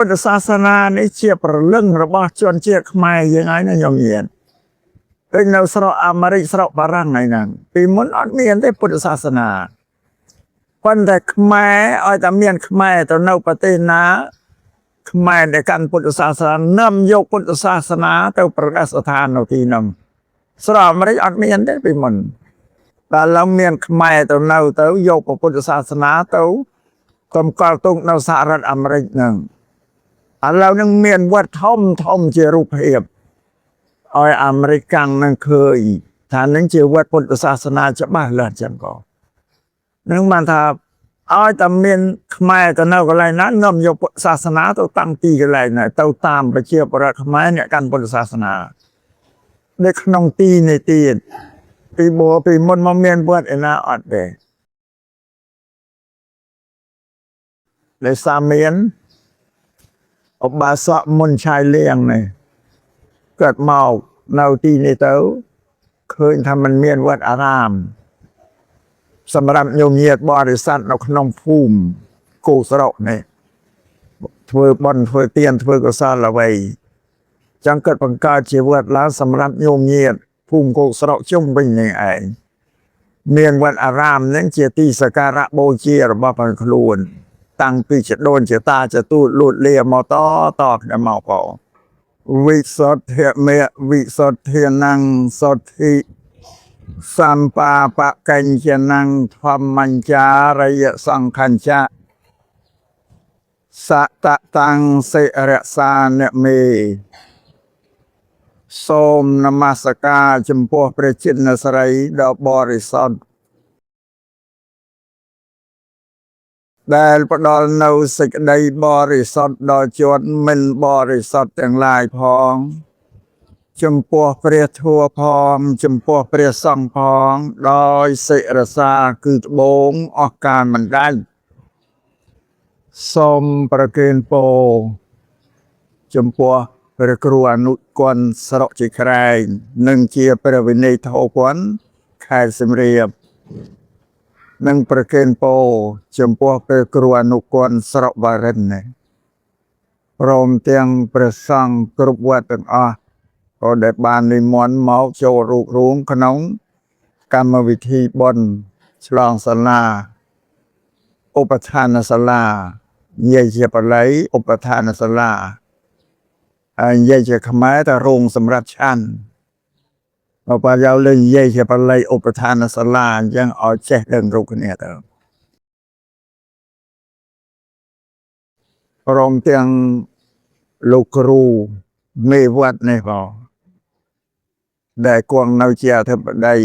ពុទ្ធសាសនានេះជាប្រលឹងរបស់ជនជាតិខ្មែរយើងហើយណាញោមញាតិដូចនៅស្រុកអាមេរិកស្រុកបារាំងហើយហ្នឹងពីមុនអត់មានទេពុទ្ធសាសនាប៉ុន្តែខ្មែរឲ្យតែមានខ្មែរទៅនៅប្រទេសណាខ្មែរដែលកាន់ពុទ្ធសាសនានាំយកពុទ្ធសាសនាទៅប្រកាសស្ថាននៅទីនោះស្រុកអាមេរិកអត់មានទេពីមុនតែឡើងមានខ្មែរទៅនៅទៅយកពុទ្ធសាសនាទៅកម្កល់ទុកនៅសហរដ្ឋអាមេរិកហ្នឹងឥឡូវនឹងមានវត្តធំធំជារូបភាពឲ្យអាមេរិកកាំងនឹងឃើញថានឹងជាវត្តពុទ្ធសាសនាច្បាស់លាស់ចឹងក៏នឹងបានថាឲ្យតែមានខ្មែរទៅនៅកន្លែងណានាំយកពុទ្ធសាសនាទៅតាំងទីកន្លែងណាទៅតាមប្រជាប្រដ្ឋខ្មែរអ្នកកាន់ពុទ្ធសាសនានៅក្នុងទីនេះទៀតពីបួពីមុនមកមានវត្តឯណាអត់ទេដោយសារមានឧបាសកមុនឆាយលៀងនេះកើតមកនៅទីនេះទៅឃើញថាมันមានវត្តអារាមសម្រាប់ញោមញាតិបរិស័ទនៅក្នុងភូមិគោស្រុកនេះធ្វើបុណ្យធ្វើទានធ្វើកុសលអ្វីចឹងកើតបង្កើតជាវត្តឡើងសម្រាប់ញោមញាតិភូមិគោស្រុកជុំវិញនេះឯងមានវត្តអារាមហ្នឹងជាទីសក្ការៈបូជារបស់ផងខ្លួនតាំងពីជាដូនជាតាជាទូតលូតលាមកតតគ្នាមកផងវិសុទ្ធិមេវិសុទ្ធិនំសុទ្ធិសម្បាបកញ្ចនំធម្មញ្ចារិយសង្ខញ្ចៈសតតាំងសិរសានមេសូមនមស្ការចំពោះព្រះចិនស្រីដ៏បរិសុទ្ធដែលផ្ដល់នៅសេចក្តីបរិសុទ្ធដល់ជនមិនបរិសុទ្ធទាំងឡាយផងចំពោះព្រះធម៌ផងចំពោះព្រះសង្ឃផងដោយសិរសាគឺត្បូងអស់កាលមិនដាច់សូមប្រគេនពរចំពោះព្រះគ្រូអនុគណស្រុកជាក្រែងនិងជាព្រះវិន័យធោគណខេត្តសៀមរាបនិងប្រគេនពរចំពោះព្រះគ្រូអនុគណស្រុកបារិននេះព្រមទាំងព្រះសង្ឃគ្រប់វត្តទាំងអស់ក៏ដែលបាននិមន្តមកចូលរូបរួមក្នុងកម្មវិធីបុណ្យឆ្លងសាលាឧបឋានសាលានិយាយជាបាលីឧបឋានសាលាហើយនិយាយជាខ្មែរតែរោងសម្រាប់ឆាន់បើបើយកលេងនិយាយជាបាលីឧបឋានសាលាអញ្ចឹងឲ្យចេះដឹងរូបគ្នាទៅព្រមទាំងលោកគ្រូមេវត្តនេះផងដែលគង់នៅជាអធិបតី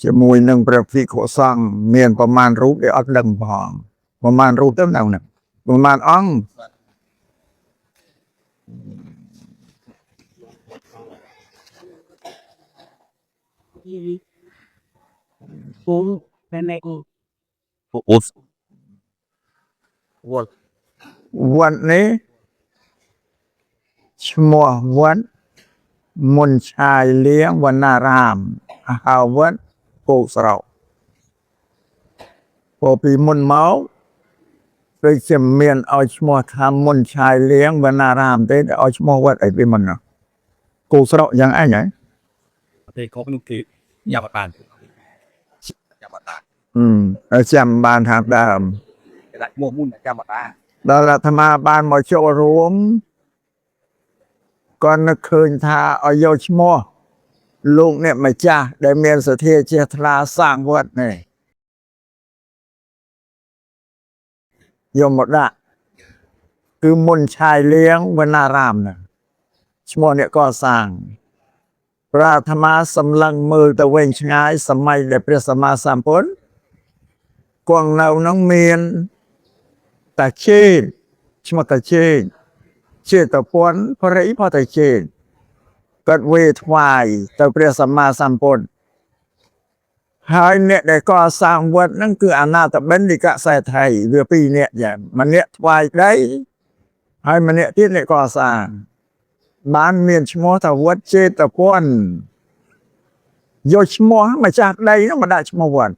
ជាមួយនឹងព្រះភិក្ខុសង្ឃមានប្រមាណរូបដែលអត់ដឹងផងប្រមាណរូបទៅនៅហ្នឹងប្រមាណអង្គ ពូណែណែ អូវល់ វត្តនេះឈ្មោះវត្តមុនឆាយលៀងវណ្ណារាមហៅវត្តគោកស្រុកព្រោះពីមុនមកដូចជាមានឲ្យឈ្មោះថាមុនឆាយលៀងវណ្ណារាមទេតែឲ្យឈ្មោះវត្តអីពីមុននោះគោកស្រុកយ៉ាងអញហ៎ ទេខុសនោះគេញ៉ាំអត់បានញ៉ាំអត់បាន អឺចាំបានថាដើម គេដាក់ឈ្មោះមុនចាំអត់បាន ដល់អាត្មាបានមកចូលរួមគាត់នឹកឃើញថាឲ្យយកឈ្មោះលោកអ្នកម្ចាស់ដែលមានសទ្ធាជ្រះថ្លាសាងវត្តនេះយកមកដាក់គឺមុនឆាយលៀងវណ្ណារាមហ្នឹងឈ្មោះអ្នកកសាងព្រះអាត្មាសម្លឹងមើលទៅវិញឆ្ងាយសម័យដែលព្រះសម្មាសម្ពុទ្ធគង់នៅហ្នឹងមានតាជេតឈ្មោះតាជេតជេតពន្ធប្រិយផតាជេតគាត់វេថ្វាយទៅព្រះសម្មាសម្ពុទ្ធហើយអ្នកដែលកសាងវត្តហ្នឹងគឺអនាថបណ្ឌិកសេដ្ឋីវាពីរអ្នកយ៉ាងម្នាក់ថ្វាយដីហើយម្នាក់ទៀតអ្នកកសាងបានមានឈ្មោះថាវត្តជេតពន្ធយកឈ្មោះម្ចាស់ដីហ្នឹងមកដាក់ឈ្មោះវត្ត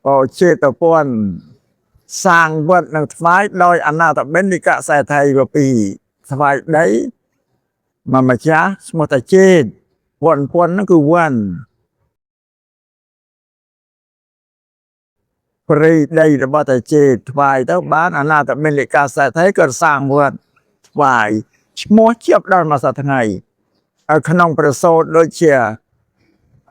អូជេតពន្ធ សាងវត្តនឹងថ្វាយដោយអនាថបិណ្ឌិកសេដ្ឋីវពីថ្វាយដីមកម្ចាស់ឈ្មោះតាជេតវត្តពន្ធហ្នឹងគឺវត្តព្រៃដីរបស់តាជេតថ្វាយទៅបានអនាថបិណ្ឌិកសេដ្ឋីក៏សាងវត្តថ្វាយឈ្មោះជាប់ដល់មកសប្តាហ៍ថ្ងៃហើយក្នុងប្រសូតដូចជា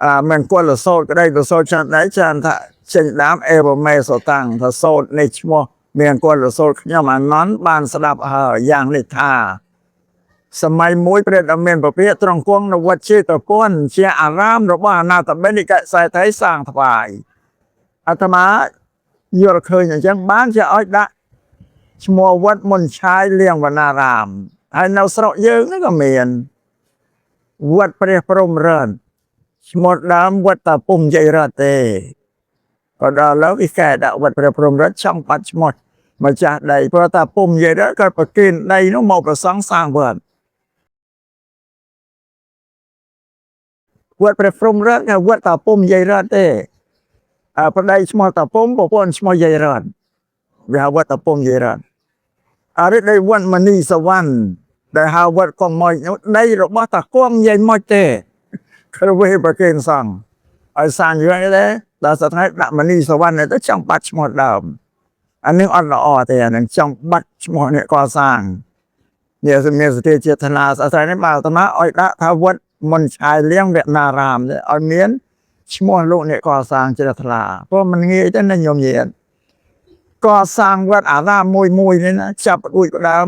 អាមង្គលសូត្រក្តីប្រសូតច្រើនដែរច្រើនថាចេញដើមអេវមេសតាំងថាសូត្រនេះឈ្មោះមង្គលសូត្រខ្ញុំអានន្ទបានស្ដាប់ហើយយ៉ាងនេះថា សម័យមួយព្រះដ៏មានពភាកត្រង់គង់នៅវត្តជេតពន្ធជាអារាមរបស់អនាថបិណ្ឌិកសេដ្ឋីសាងថ្វាយអាត្មាយល់ឃើញអញ្ចឹងបានជាឲ្យដាក់ឈ្មោះវត្តមុនឆាយលៀងវណ្ណារាមហើយនៅស្រុកយើងនេះក៏មានវត្តព្រះព្រំរិនឈ្មោះដើមវត្តតាពុំយាយរតទេក៏ដល់ឥឡូវគេកែដាក់វត្តព្រះព្រំរិនចង់បាត់ឈ្មោះម្ចាស់ដីព្រោះតាពុំយាយរតក៏ប្រគិនដីនោះមកប្រសង់សាងវត្ត វត្តព្រះព្រំរតគេវត្តតាពុំយាយរតទេអើប្តីឈ្មោះតាពុំប្រពន្ធឈ្មោះយាយរតវាហៅវត្តតាពុំយាយរតអរិយដីវត្តមនីសវណ្ណដែលហៅវត្តកងម៉ុចនោះដីរបស់តាគងយាយម៉ុចទេគ្រវេប្រគេនសង្ឃឲ្យសាងយូរទេដល់សប្តាហ៍ដាក់មនីសវណ្ណទៅចង់បាត់ឈ្មោះដើមអានឹងអត់ល្អទេអានឹងចង់បាត់ឈ្មោះអ្នកកសាងនេះមានសតិចេតនាស្អីនេះបាទអាត្មាឲ្យដាក់ថាវត្តមុនឆាយលៀងវណ្ណារាមទេឲ្យមានឈ្មោះលោកអ្នកកសាងជ្រះថ្លាព្រោះมันងាយទេណាញោមញាតិកសាងវត្តអារាមមួយមួយនេះណាចាប់ដួចផ្ដើម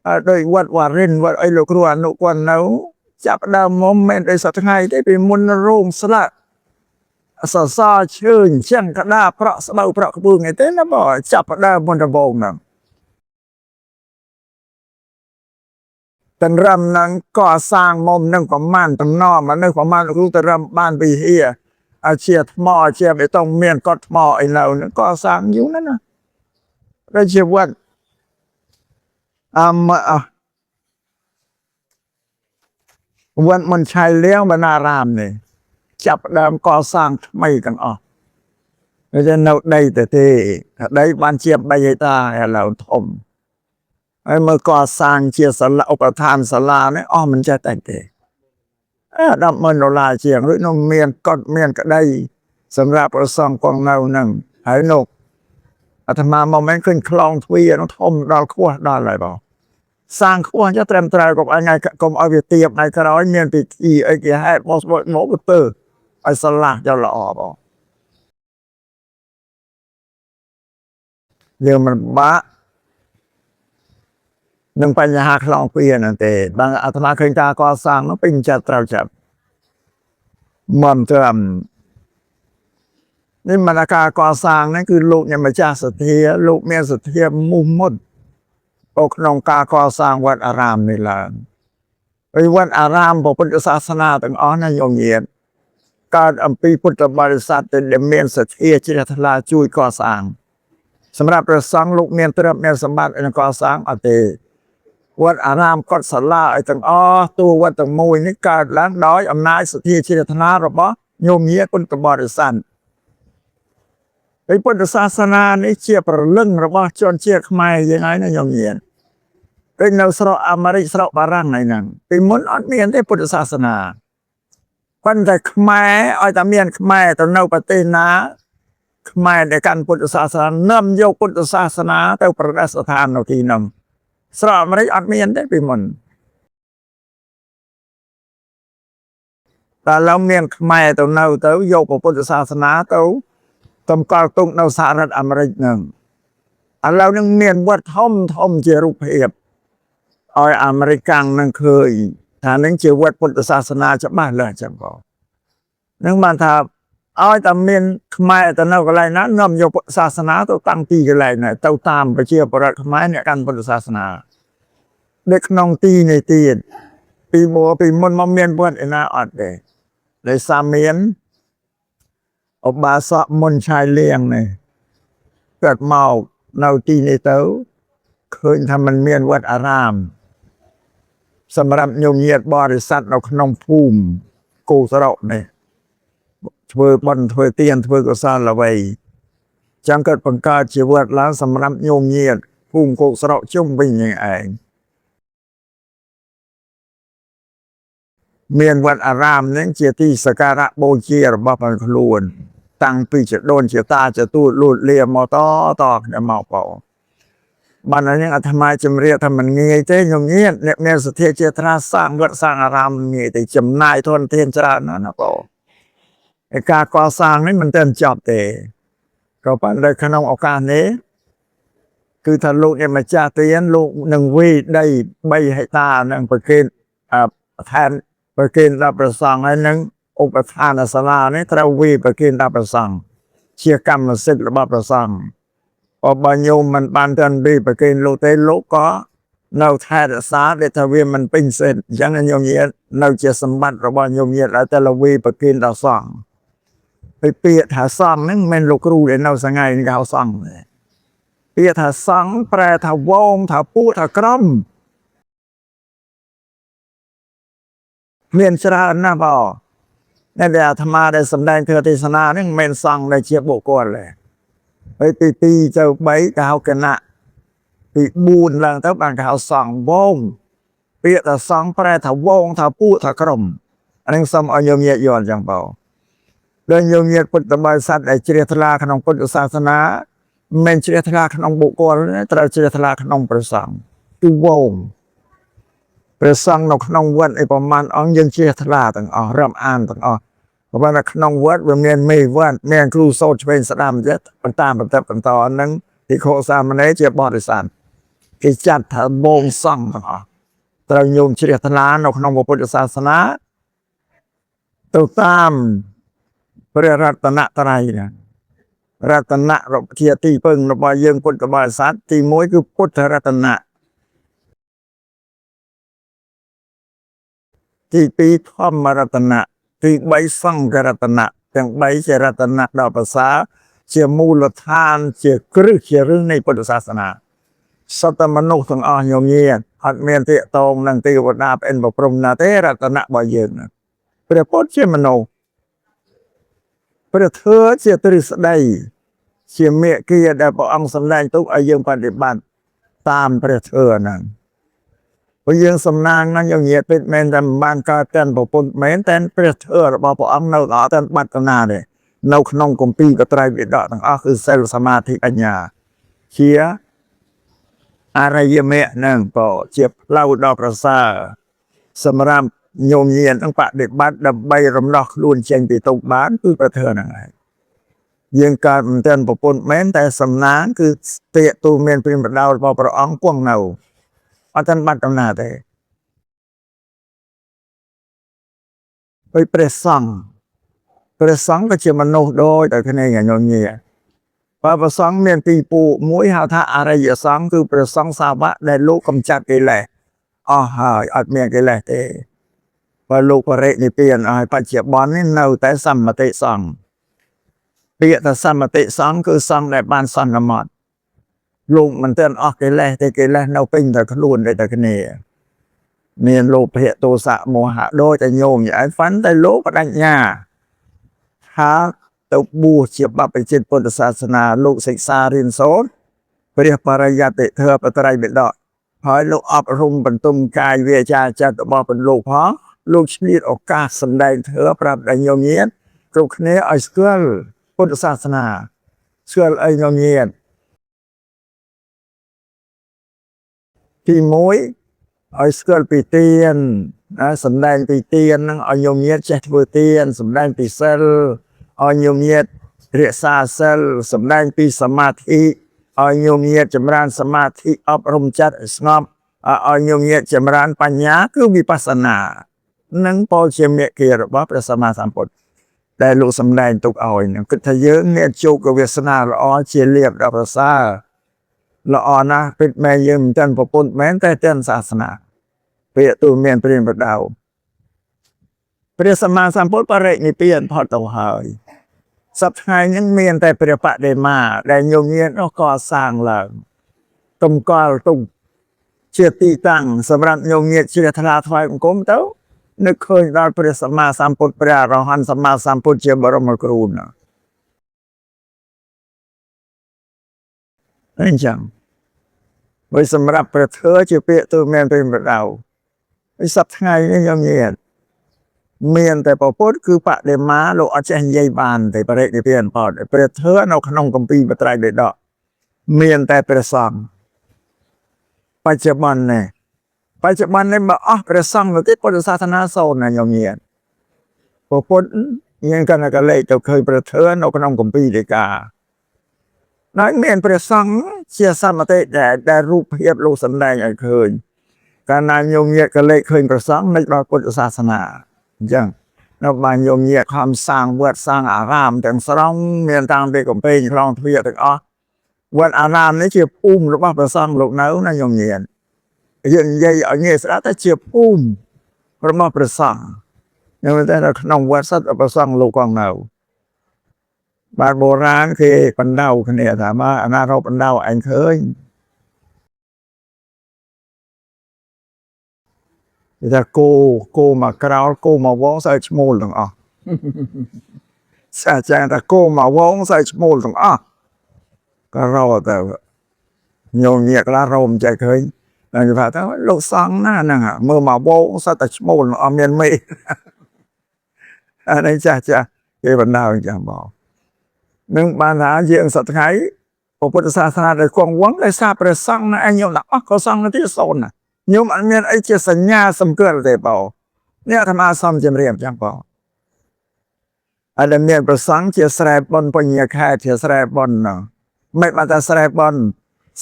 អើដោយវត្តវរិនវត្តអីលោកគ្រូអនុគាត់នៅ ចាប់ដើមមកមិនមែនដោយសប្តាហ៍ថ្ងៃទេពីមុនរោងស្លាកសរសរឈើអញ្ចឹងក្តារប្រក់ស្បូវប្រក់ក្បឿងអីទេណាបងចាប់ផ្ដើមមុនដំបូងហ្នឹង តន្រឹមនឹងកសាងមុំនឹងប្រមាណតំណមកនៅប្រមាណលោកគ្រូតន្រឹមបានវិហារអាជាថ្មអាជាបេតុងមានកត់ថ្មអីនៅហ្នឹងកសាងយូរណាស់ណាដូចជាវត្តអមអវត្តមនឆៃលៀងបណ្ណារាមនេះចាប់ផ្ដើមកសាងថ្មីទាំងអស់វាจะនៅដីទៅទេថាដីបានជា3ហិកតាឥឡូវធំ ហើយមើលកសាងជាសាលាឧបឋានសាលានេះអស់មិនចេះតែទេអើ100000ដុល្លារជាងរួចនោះមានកត់មានក្តីសម្រាប់ប្រសង់គង់នៅហ្នឹងហើយនោះអាត្មាមកមិនឃើញខ្លងទ្វារនោះធំដល់ខ្ពស់ដល់ហើយបងសាងខ្ពស់អញ្ចឹងត្រឹមត្រូវកុំឲ្យថ្ងៃកុំឲ្យវាទៀបថ្ងៃក្រោយមានពិធីអីគេហេតុបោះស្បុតមកទៅឲ្យស្រឡះចុះល្អបងយើងមិនបាក់ នឹងបញ្ហាខ្លងពៀហ្នឹងទេបើអាត្មាឃើញការកសាងនោះពេញចិត្តត្រូវចាប់មិនត្រឹមនេះមិនថាការកសាងហ្នឹងគឺលោកអ្នកម្ចាស់សទ្ធាលោកមានសទ្ធាមុះមុតក៏ក្នុងការកសាងវត្តអារាមនេះឡើងហើយវត្តអារាមព្រះពុទ្ធសាសនាទាំងអស់ណាញោមញាតិកើតអំពីពុទ្ធបរិស័ទដែលមានសទ្ធាជ្រះថ្លាជួយកសាង សម្រាប់ព្រះសង្ឃលោកមានទ្រព្យមានសម្បត្តិនៅកសាងអត់ទេ វត្តអារាមកុដិសាលាឲ្យទាំងអស់តួវត្តទាំងមួយនេះកើតឡើងដោយអំណាចសទ្ធាជ្រះថ្លារបស់ញោមញាតិពុទ្ធបរិស័ទហើយពុទ្ធសាសនានេះជាប្រលឹងរបស់ជនជាតិខ្មែរយើងហើយណាញោមញាតិដូចនៅស្រុកអាមេរិកស្រុកបារាំងហើយហ្នឹងពីមុនអត់មានទេពុទ្ធសាសនាប៉ុន្តែខ្មែរឲ្យតែមានខ្មែរទៅនៅប្រទេសណាខ្មែរដែលកាន់ពុទ្ធសាសនានាំយកពុទ្ធសាសនាទៅប្រដេស្ថាននៅទីនោះ ស្រុកអាមេរិកអត់មានទេពីមុនតែឡើយមានខ្មែរទៅនៅទៅយកព្រះពុទ្ធសាសនាទៅតម្កល់ទុកនៅសហរដ្ឋអាមេរិកហ្នឹងឥឡូវហ្នឹងមានវត្តធំធំជារូបភាពឲ្យអាមេរិកកាំងនឹងឃើញថានឹងជាវត្តពុទ្ធសាសនាច្បាស់លាស់ចឹងបងនឹងបានថាឲ្យតែមានខ្មែរទៅនៅកន្លែងណានាំយកពុទ្ធសាសនាទៅតាំងទីកន្លែងណាទៅតាមប្រជាពលរដ្ឋខ្មែរអ្នកកាន់ពុទ្ធសាសនា នៅក្នុងទីនេះទៀតពីមកពីមុនមកមានវត្តឯណាអត់ទេដោយសារមានឧបាសកមុនឆាយលៀងនេះកើតមកនៅទីនេះទៅឃើញថាมันមានវត្តអារាម សម្រាប់ញោមញាតិបរិស័ទនៅក្នុងភូមិគោស្រុកនេះធ្វើបុណ្យធ្វើទានធ្វើកុសលអ្វី ចឹងគាត់បង្កើតជីវិតឡើងសម្រាប់ញោមញាតភូមិគោកស្រុកជុំវិញនឹងឯងមានវត្តអារាមហ្នឹងជាទីសក្ការៈបូជារបស់ផងខ្លួន តាំងពីជាដូនជាតាជាទូតលូតលាមកតតគ្នាមកបងបានហើយហ្នឹងអាត្មាជំរាបថាมันងាយទេញោមញាតអ្នកមានសទ្ធាជាត្រាសាងវត្តសាងអារាមមិនងាយទេចំណាយធនធានច្រើនណាស់ណាបងឯការកសាងនេះមិនទាន់ចប់ទេក៏ប៉ុន្តែក្នុងឱកាសនេះគឺថាលោកអ្នកម្ចាស់ទានលោកនឹងវិដី3ហិកតានឹងប្រគេនអឋានប្រគេនដល់ព្រះសង្ឃហើយនឹងឧបឋានសាលានេះត្រូវវិប្រគេនដល់ព្រះសង្ឃជាកម្មសិទ្ធិរបស់ព្រះសង្ឃបើបើញោមមិនបានទាន់វិប្រគេនលោកទេលោកក៏នៅថែរក្សាដែលថាវាមិនពេញសិទ្ធិអញ្ចឹងញោមញាតនៅជាសម្បត្តិរបស់ញោមញាតហើយតែលវិប្រគេនដល់សង្ឃ ពេលពាក្យថាសង្ឃហ្នឹងមិនមែនលោកគ្រូដែលនៅសងៃនេះគេហៅសង្ឃទេពាក្យថាសង្ឃប្រែថាវងថាពួកថាក្រុមមានច្រើនណាស់បងអ្នកដែលអាត្មាដែលសម្ដែងធម៌ទេសនាហ្នឹងមិនមែនសង្ឃដែលជាបុគ្គលទេហើយទី2ទៅ3គេហៅគណៈទី4ឡើងទៅបានគេហៅសង្ឃវងពាក្យថាសង្ឃប្រែថាវងថាពួកថាក្រុមអាហ្នឹងសូមឲ្យញោមញាតយល់អញ្ចឹងបង ដែលញោមញាតពុទ្ធបរិស័ទដែលជ្រះថ្លាក្នុងពុទ្ធសាសនាមិនមែនជ្រះថ្លាក្នុងបុគ្គលទេត្រូវជ្រះថ្លាក្នុងព្រះសង្ឃគឺវងព្រះសង្ឃនៅក្នុងវត្តឯប្រមាណអង្គយើងជ្រះថ្លាទាំងអស់រាប់អានទាំងអស់ប៉ុន្តែក្នុងវត្តវាមានមេវត្តមានគ្រូសូត្រឆ្វេងស្ដាំទៀតបន្តបន្តបន្តហ្នឹងភិក្ខុសាមណេរជាបរិស័ទគេចាត់ថាវងសង្ឃទាំងអស់ត្រូវញោមជ្រះថ្លានៅក្នុងពុទ្ធសាសនាទៅតាម ព្រះរតនត្រ័យណារតនៈរបស់ជាទីពឹងរបស់យើងពុទ្ធបរិស័ទទី1គឺពុទ្ធរតនៈទី2ធម្មរតនៈទី3សង្ឃរតនៈទាំង3ជារតនៈដ៏ប្រសើរជាមូលដ្ឋានជាគ្រឹះជាឫសនៃពុទ្ធសាសនាសត្វតែមនុស្សទាំងអស់ញោមញាតអត់មានទាកតងនឹងទេវតាប្អិនប្រព្រំណាទេរតនៈរបស់យើងណាព្រះពុទ្ធជាមនុស្ស ព្រះធម៌ជាទ្រឹស្ដីជាមេគាដែលព្រះអង្គសម្ដែងទុកឲ្យយើងបប្រតិបត្តិតាមព្រះធម៌ហ្នឹងព្រោះយើងសំណាងណាស់យើងនិយាយពិតមែនតែមិនបានកើតតែប្រពន្ធមែនតែព្រះធម៌របស់ព្រះអង្គនៅដល់តែបាត់កណាទេនៅក្នុងគម្ពីរបត្រៃបិដកទាំងអស់គឺសិលសមាធិបញ្ញាជាអរិយមគ្គហ្នឹងក៏ជាផ្លូវដ៏ប្រសើរសម្រាប់ញោមញាតនឹងបដិបត្តិដើម្បីរំដោះខ្លួនចេញពីទុក្ខបានគឺព្រះធម៌ហ្នឹងឯងយើងកើតមិនទាន់ប្រពន្ធមែនតែសំណាងគឺស្ទាកទូមានព្រាមបដោរបស់ព្រះអង្គគង់នៅអត់ទាន់បាត់ដំណើរទេហើយព្រះសង្ឃព្រះសង្ឃក៏ជាមនុស្សដូចតែគ្នាញោមញាតបើព្រះសង្ឃមានពីរពួកមួយហៅថាអរិយសង្ឃគឺព្រះសង្ឃសាវកដែលលោកកំចាត់កិលេសអស់ហើយអត់មានកិលេសទេ បើលោកបរិនិព្វានឲ្យបច្ចុប្បន្ននេះនៅតែសម្មតិសង្ឃពាក្យថាសម្មតិសង្ឃគឺសង្ឃដែលបានសន្មត់លោកមិនទាន់អស់កិលេសទេកិលេសនៅពេញតែខ្លួនដូចតែគ្នាមានលោភៈទោសៈមោហៈដូចតែញោមយ៉ាងឯងហ្វាន់តែលោកបដិញ្ញាថាទៅបួសជាបព្វជិតពុទ្ធសាសនាលោកសិក្សារៀនសូត្រព្រះបរិយត្តិធម៌បត្រៃបិដកហើយលោកអប់រំបន្ទុំកាយវាចាចិត្តរបស់ពលលោកផង លោកឆ្លៀតឱកាសសម្ដែងធម៌ប្រាប់ដល់ញោមញាតគ្រប់គ្នាឲ្យស្គាល់ពុទ្ធសាសនាស្គាល់អីញោមញាតទី1ឲ្យស្គាល់ពីទានណាសម្ដែងពីទានហ្នឹងឲ្យញោមញាតចេះធ្វើទានសម្ដែងពីសិលឲ្យញោមញាតរក្សាសិលសម្ដែងពីសមាធិឲ្យញោមញាតចម្រើនសមាធិអប់រំចិត្តឲ្យស្ងប់ឲ្យញោមញាតចម្រើនបញ្ញាគឺវិបស្សនា នឹងពលជាមេគារបស់ព្រះសម្មាសម្ពុទ្ធដែលលោកសម្ដែងទុកឲ្យនឹងគិតថាយើងមានជោគវាសនាល្អជាលៀបដល់ប្រសើរល្អណាស់ពិតមែនយើងមិនទាន់ប្រពន្ធមែនតែទាន់សាសនាពាក្យទូលមានព្រានបដៅព្រះសម្មាសម្ពុទ្ធបរិនិព្វានផុតទៅហើយសប្តាហ៍ថ្ងៃហ្នឹងមានតែព្រះបដិមាដែលញោមញាតនោះក៏សាងឡើងតម្កល់ទុកជាទីតាំងសម្រាប់ញោមញាតជ្រះថ្លាថ្វាយបង្គំទៅ នឹកឃើញដល់ព្រះសម្មាសម្ពុទ្ធព្រះអរហន្តសម្មាសម្ពុទ្ធជាបរមគ្រូណា អញ្ចឹងបើសម្រាប់ព្រះធម៌ជាពាក្យទូមានពេលប្រដៅហើយសប្តាហ៍ថ្ងៃនេះខ្ញុំញាតមានតែពពុទ្ធគឺបដិមាលោកអត់ចេះនិយាយបានទេបរិនិព្វានផុតព្រះធម៌នៅក្នុងគម្ពីរបត្រៃបិដកមានតែព្រះសង្ឃបច្ចុប្បន្ននេះបច្ចុប្បន្ននេះបើអស់ព្រះសង្ឃទៅទៀតពុទ្ធសាសនាសូន្យណាញោមញាតពពុទ្ធយើងកណ្ណកលេខទៅឃើញព្រះធម៌នៅក្នុងគម្ពីរដីកាហើយមានព្រះសង្ឃជាសមតិដែលដែលរូបភាពលោកសម្ដែងឲ្យឃើញកាលណាញោមញាតកលេខឃើញព្រះសង្ឃនឹកដល់ពុទ្ធសាសនាអញ្ចឹងនៅបានញោមញាតខំសាងវត្តសាងអារាមទាំងស្រុងមានតាំងពីកំពែងខ្លងទ្វារទាំងអស់វត្តអារាមនេះជាភូមិរបស់ព្រះសង្ឃលោកនៅណាញោមញាតយើងនិយាយឲ្យងាយស្ដាប់តែជាភូមិរបស់ព្រះសង្ឃញោមតែនៅក្នុងវត្តសត្វព្រះសង្ឃលោកគង់នៅបាទបុរាណគេបណ្ដៅគ្នាថាមកអាណារកបណ្ដៅឯងឃើញគេថាគោគោមកក្រោលគោមកវងស្អែកឈ្មោលទាំងអស់ សាចារ្យថាគោមកវងស្អែកឈ្មោលទាំងអស់ក៏រកទៅញោមញាក់ឡារោមចេះឃើញតែគេថាទៅលោកសង្ឃណាហ្នឹងហ่ะមើលមកវងសត្វតែឈ្មោលអត់មានមេ អានេះចាស់ចាស់គេបណ្ដៅអញ្ចឹងបងនឹងបានថាយើងសប្តាហ៍ថ្ងៃពុទ្ធសាសនាដែលគង់វង្សដោយសារព្រះសង្ឃណាឯងញោមដល់អស់ក៏សង្ឃទៅសូន្យណាញោមអត់មានអីជាសញ្ញាសម្គាល់ទេបងនេះអាត្មាសូមជម្រាបអញ្ចឹងបងអត់មានព្រះសង្ឃជាស្រែបុណ្យបញ្ញខែជាស្រែបុណ្យណោះមិនបានតែស្រែបុណ្យ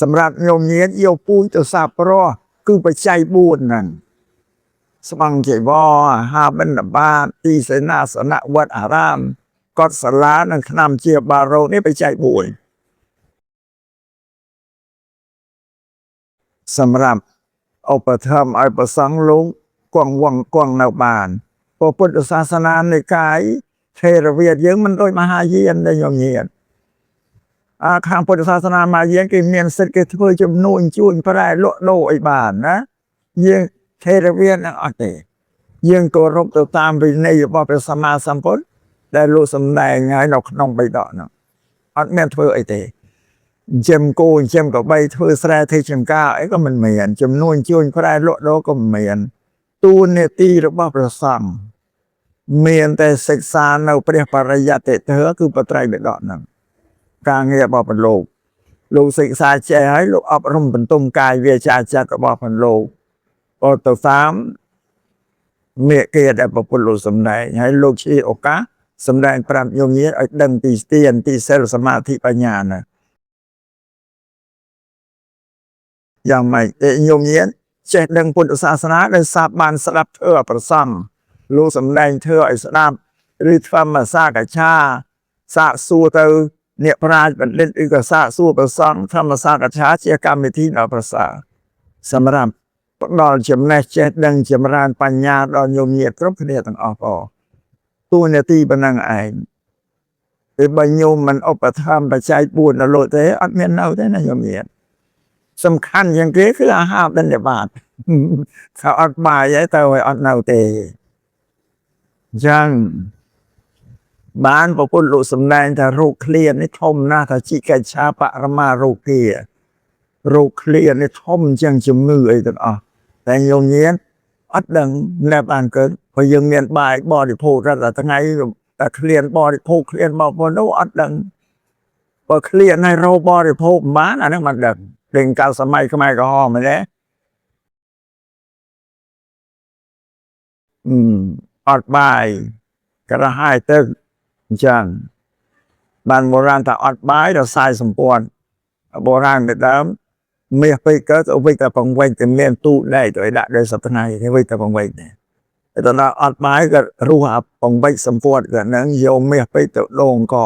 សម្រាប់ញោមញាតយកពូជទៅសាប្រោះគឺបច្ច័យ4ហ្នឹងស្បង់ជីវរអាហារបិណ្ឌបាតទីសេនាសនៈវត្តអារាមកុដិសាលានិងថ្នាំជាបារោនេះបច្ច័យ4សម្រាប់ឧបត្ថម្ភឲ្យព្រះសង្ឃលោកគង់វង្សគង់នៅបានព្រោះពុទ្ធសាសនានិកាយថេរវាទយើងមិនដូចមហាយានទេញោមញាតអាខាងពុទ្ធសាសនាមហាយានគេមានសិទ្ធិគេធ្វើជំនួញជួញប្រែលក់ដូរអីបានណាយើងថេរវាទនឹងអត់ទេយើងគោរពទៅតាមវិន័យរបស់ព្រះសម្មាសម្ពុទ្ធដែលលោកសម្ដែងហើយនៅក្នុងបិដកហ្នឹងអត់មានធ្វើអីទេចិញ្ចឹមគោចិញ្ចឹមក្របីធ្វើស្រែធ្វើចម្ការអីក៏មិនមានចំនួនជួញប្រែលក់ដូរក៏មិនមានតួនាទីរបស់ព្រះសង្ឃមានតែសិក្សានៅព្រះបរិយត្តិធម៌គឺបត្រៃបិដកហ្នឹងការងាររបស់ព្រះលោកលោកសិក្សាចេះហើយលោកអប់រំបន្ទុំកាយវាចាចិត្តរបស់ព្រះលោកក៏ទៅតាមមេគាដែលព្រះពុទ្ធលោកសម្ដែងហើយលោកជាឱកាសសម្ដែងប្រាប់ញោមញាតិឲ្យដឹងពីស្ទានពីសិលសមាធិបញ្ញាណាយ៉ាងម៉េចទេញោមញាតិចេះដឹងពុទ្ធសាសនាដោយសារបានស្ដាប់ធម៌ប្រសង្ឃលោកសម្ដែងធម៌ឲ្យស្ដាប់ឬធម្មសាកច្ឆាសាកសួរទៅអ្នកប្រាជ្ញបណ្ឌិតឬក៏សាកសួរប្រសង្ឃធម្មសាកច្ឆាជាកម្មវិធីដ៏ប្រសើរសម្រាប់ផ្ដល់ចំណេះចេះដឹងចម្រើនបញ្ញាដល់ញោមញាតិគ្រប់គ្នាទាំងអស់ផងតួនាទីប៉ុណ្ណឹងឯងពេលបើញោមមិនឧបត្ថម្ភបច្ច័យ4ដល់លោកទេអត់មាននៅទេណាញោមញាតិសំខាន់ជាងគេគឺអាហារបិណ្ឌបាត ថាអត់បាយហើយទៅឲ្យអត់នៅទេអញ្ចឹងបានព្រះពុទ្ធលោកសម្ដែងថារោគឃ្លាននេះធំណាស់ថាជីកច្ឆាបរមារោគារោគឃ្លាននេះធំជាងជំងឺអីទាំងអស់តែញោមញាតអត់ដឹងណែបានកើតព្រោះយើងមានបាយបរិភោគរាល់តែថ្ងៃតែឃ្លានបរិភោគឃ្លានមកប៉ុណ្ណោះអត់ដឹងបើឃ្លានឲ្យរោបរិភោគមិនបានអាហ្នឹងមិនដឹងដឹងកាលសម័យខ្មែរក្រហមមែនទេអឺអត់បាយក្រហាយទឹកអញ្ចឹងបានបុរាណថាអត់បាយដល់សាយសម្ព័ន្ធបុរាណពីដើមមាសពេកកើតទៅវិញតែបង្វែងតែមានទូដែកទៅឲ្យដាក់ដោយសប្តាហ៍ទេវិញតែបង្វែងទេតែដល់អត់បាយក៏រុះអាបង្វែងសម្ព័ន្ធក៏នឹងយកមាសពេកទៅដងក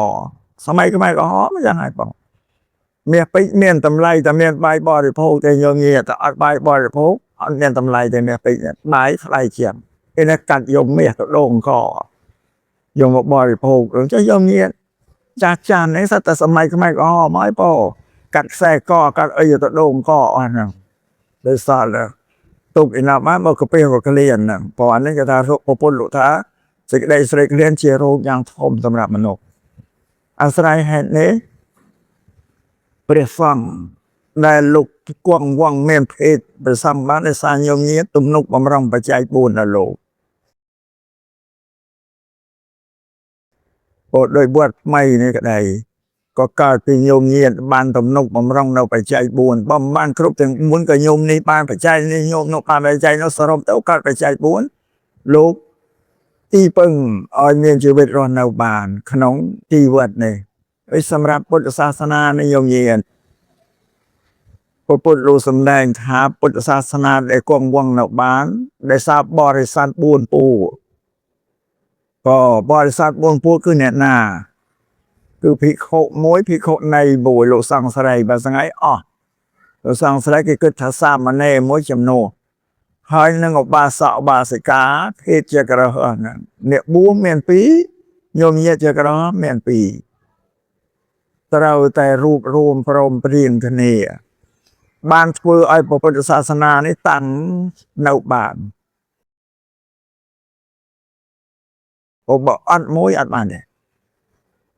សម័យខ្មែរក្រហមអញ្ចឹងហើយបងមាសពេជ្រមានតម្លៃតែមានបាយបរិភោគទេយកងាតែអត់បាយបរិភោគអត់មានតម្លៃទេមាសពេជ្របាយថ្លៃជាងគេណាកាត់យកមាសទៅដងកយកមកបរិភោគអញ្ចឹងយកងាចាស់ចាស់នេះសិតតែសម័យខ្មែរក្រហមហើយបងកាត់ខ្សែកកាត់អីទៅដងកអស់ហ្នឹងដោយសារតែទុកឯណាមកមកកាពីក៏ក្លៀនហ្នឹងព្រោះអានេះគេថាប្រពន្ធលោកថាសេចក្តីស្រេកឃ្លានជារោគយ៉ាងធំសម្រាប់មនុស្សអាស្រ័យហេតុនេះព្រះសង្ឃ ដែលលោកគង់វង្សមានភេទប្រសំបានដោយសារញោមញាតទំនុកបំរុងបច្ច័យ4ដល់លោកព្រោះដោយវត្តថ្មីនេះក្តីក៏កើតពីញោមញាតបានទំនុកបំរុងនៅបច្ច័យ4បើមិនបានគ្រប់ទាំង4ក៏ញោមនេះបានបច្ច័យនេះញោមនោះបានបច្ច័យនោះសរុបទៅកើតបច្ច័យ4លោកទីពឹងឲ្យមានជីវិតរស់នៅបាន ក្នុងជីវិតនេះហើយសម្រាប់ពុទ្ធសាសនានេះញោមញាត ព្រះពុទ្ធលោកសម្ដែងថាពុទ្ធសាសនាដែលគង់វង្សនៅបានដោយសារបរិស័ទ4ពូក៏បរិស័ទ4ពូគឺអ្នកណា គឺភិក្ខុមួយភិក្ខុនៃមួយលោកសង្ឃស្រីបើស្ងៃអស់លោកសង្ឃស្រីគេគិតថាសាមណេរមួយចំនួនហើយនឹងឧបាសកឧបាសិកាភេទជាក្រហហ្នឹងអ្នកបួសមានពីរញោមញាតជាក្រហមានពីរត្រូវតែរួបរួមព្រមព្រៀងគ្នា បានធ្វើឲ្យព្រះពុទ្ធសាសនានេះតាំងនៅបានព្រោះបើអត់មួយអត់បានទេ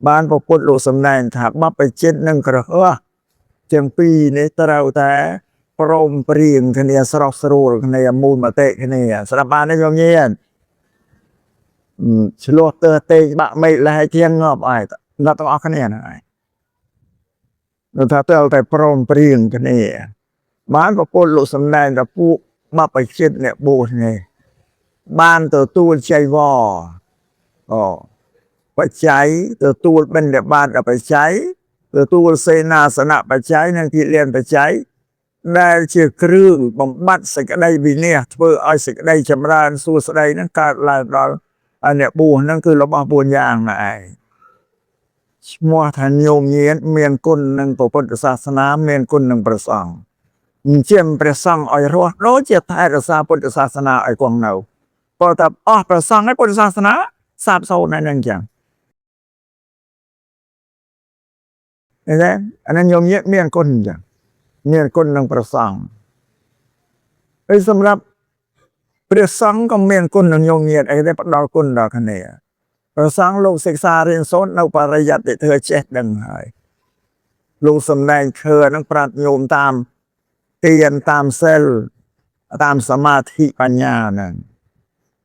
បានព្រះពុទ្ធលោកសម្ដែងថាបព្វជិតនិងក្រហោះទាំងពីរនេះត្រូវតែព្រមព្រៀងគ្នាស្រស់ស្រួលគ្នាមូលមតិគ្នាស្រាប់បានទេញោមញាតឆ្លោះទើទេបាក់មេឃលះជាងងាប់អើយដល់ទាំងអស់គ្នាហ្នឹងឯង នៅថាត្រូវតែព្រមព្រៀងគ្នា បានប្រពន្ធលោកសម្ដែងដល់ពួកបព្វជិតអ្នកបួសនេះបានទទួលចៃវរអូបច្ច័យទទួលបិណ្ឌបាតបច្ច័យទទួលសេនាសនៈបច្ច័យនិងគិលានបច្ច័យដែលជាគ្រឿងបំបត្តិសេចក្តីវិន័យធ្វើឲ្យសេចក្តីចម្រើនសួស្តីនឹងកើតឡើងដល់អ្នកបួសហ្នឹងគឺរបស់4យ៉ាងណាឯង ឈ្មោះថាញោមញាតមានគុណនឹងព្រះពុទ្ធសាសនាមានគុណនឹងព្រះសង្ឃអញ្ចឹងព្រះសង្ឃឲ្យរស់ដូចជាថែរក្សាពុទ្ធសាសនាឲ្យគង់នៅព្រោះតែអស់ព្រះសង្ឃហើយពុទ្ធសាសនាសាបសូន្យហើយនឹងអញ្ចឹងឃើញទេអានេះញោមញាតមានគុណអញ្ចឹងមានគុណនឹងព្រះសង្ឃហើយសម្រាប់ព្រះសង្ឃក៏មានគុណនឹងញោមញាតអីដែរផ្ដល់គុណដល់គ្នា ព្រះសង្ឃលោកសិក្សារៀនសូត្រនៅបរិយត្តិធម៌ចេះដឹងហើយលោកសម្ដែងធម៌ហ្នឹងប្រាប់ញោមតាមទានតាមសិលតាមសមាធិបញ្ញាហ្នឹង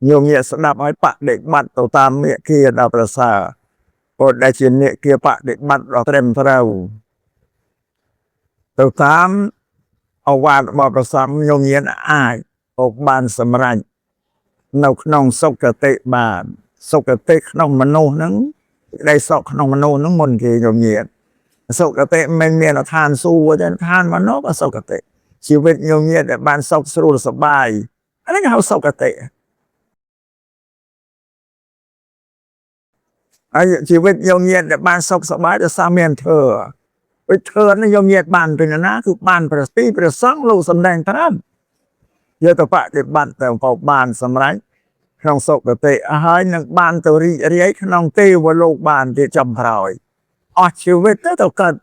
ញោមញាកស្ដាប់ឲ្យបដិបត្តិទៅតាមមេគាដល់ប្រសើរព្រោះដែលជាមេគាបដិបត្តិដ៏ត្រឹមត្រូវទៅតាមអវាទរបស់ព្រះសង្ឃញោមញាកអាចក៏បានសម្រេចនៅក្នុងសុគតិបាន សុគតិក្នុងមនុស្សហ្នឹងសេចក្តីសុខក្នុងមនុស្សហ្នឹងមុនគេញញាតសុគតិមិនមានឋានសួគ៌ទេឋានមនុស្សក៏សុគតិជីវិតញញាតដែលបានសុខស្រួលសប្បាយអាហ្នឹងគេហៅសុគតិហើយជីវិតញញាតដែលបានសុខសប្បាយដោយសារមានធម៌វិធម៌នេះញញាតបានពីណាគឺបានព្រះពីព្រះសង្ឃលោកសម្ដែងត្រាប់យកទៅបដិបត្តិទៅក៏បានសម្រេច ក្នុងសុគតិហើយនឹងបានទៅរីករាយក្នុងទេវលោកបានទៀតចំក្រោយអស់ជីវិតទៅទៅកើត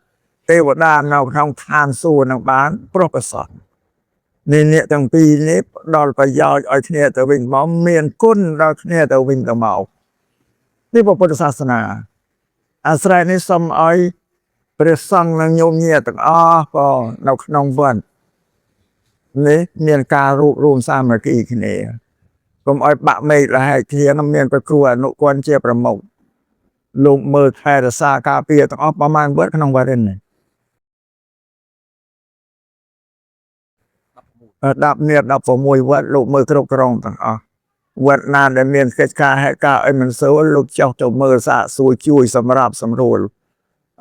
ទេវតានៅក្នុងឋានសួគ៌នឹងបានប្រុសប្រសពនេះអ្នកទាំងពីរនេះផ្ដល់ប្រយោជន៍ឲ្យគ្នាទៅវិញមកមានគុណដល់គ្នាទៅវិញទៅមកនេះព្រះពុទ្ធសាសនាអាស្រ័យនេះសូមឲ្យព្រះសង្ឃនិងញោមញាតិទាំងអស់ក៏នៅក្នុងវត្តនេះមានការរួបរួមសាមគ្គីគ្នា កុំឲ្យបាក់មេឃលហែកគ្នានឹងមានព្រះគ្រូអនុគណជាប្រមុខលោកមើលថែរក្សាការពារទាំងអស់ប្រមាណវត្តក្នុងវត្តនេះ10នេះ16វត្តលោកមើលគ្រប់គ្រងទាំងអស់វត្តណាដែលមានកិច្ចការហេតុការណ៍អីមិនស្រួលលោកចុះទៅមើលសាកសួរជួយសម្រាប់សម្រួល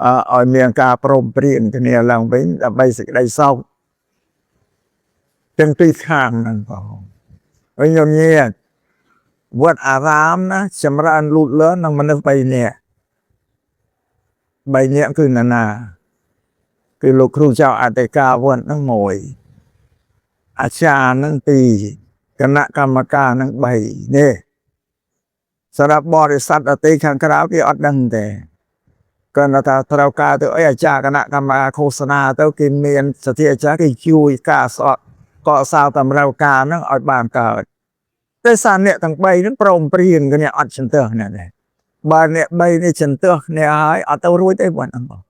អឺឲ្យមានការព្រមព្រៀងគ្នាឡើងវិញដើម្បីសេចក្តីសុខទាំងពីរខាងហ្នឹងបង ហើយញោមញាតវត្តអារាមណាចម្រើនលូតលាស់នឹងមនុស្ស3នាក់3នាក់គឺណានាគឺលោកគ្រូចៅអធិការវត្តហ្នឹងមួយអាចារ្យហ្នឹងពីរគណៈកម្មការហ្នឹង3នេះសម្រាប់បរិស័ទអតីខាងក្រៅគេអត់ដឹងទេគាត់ថាត្រូវការទៅអីអាចារ្យគណៈកម្មការឃោសនាទៅគេមានសទ្ធាអាចារ្យគេជួយការសក់កសាងតម្រូវការហ្នឹងឲ្យបានកើត តែសារអ្នកទាំង3ហ្នឹងព្រមព្រៀងគ្នាអត់ចន្ទះគ្នាទេបើអ្នក3នេះចន្ទះគ្នាហើយអត់ទៅរួចទេបងហ្នឹងបង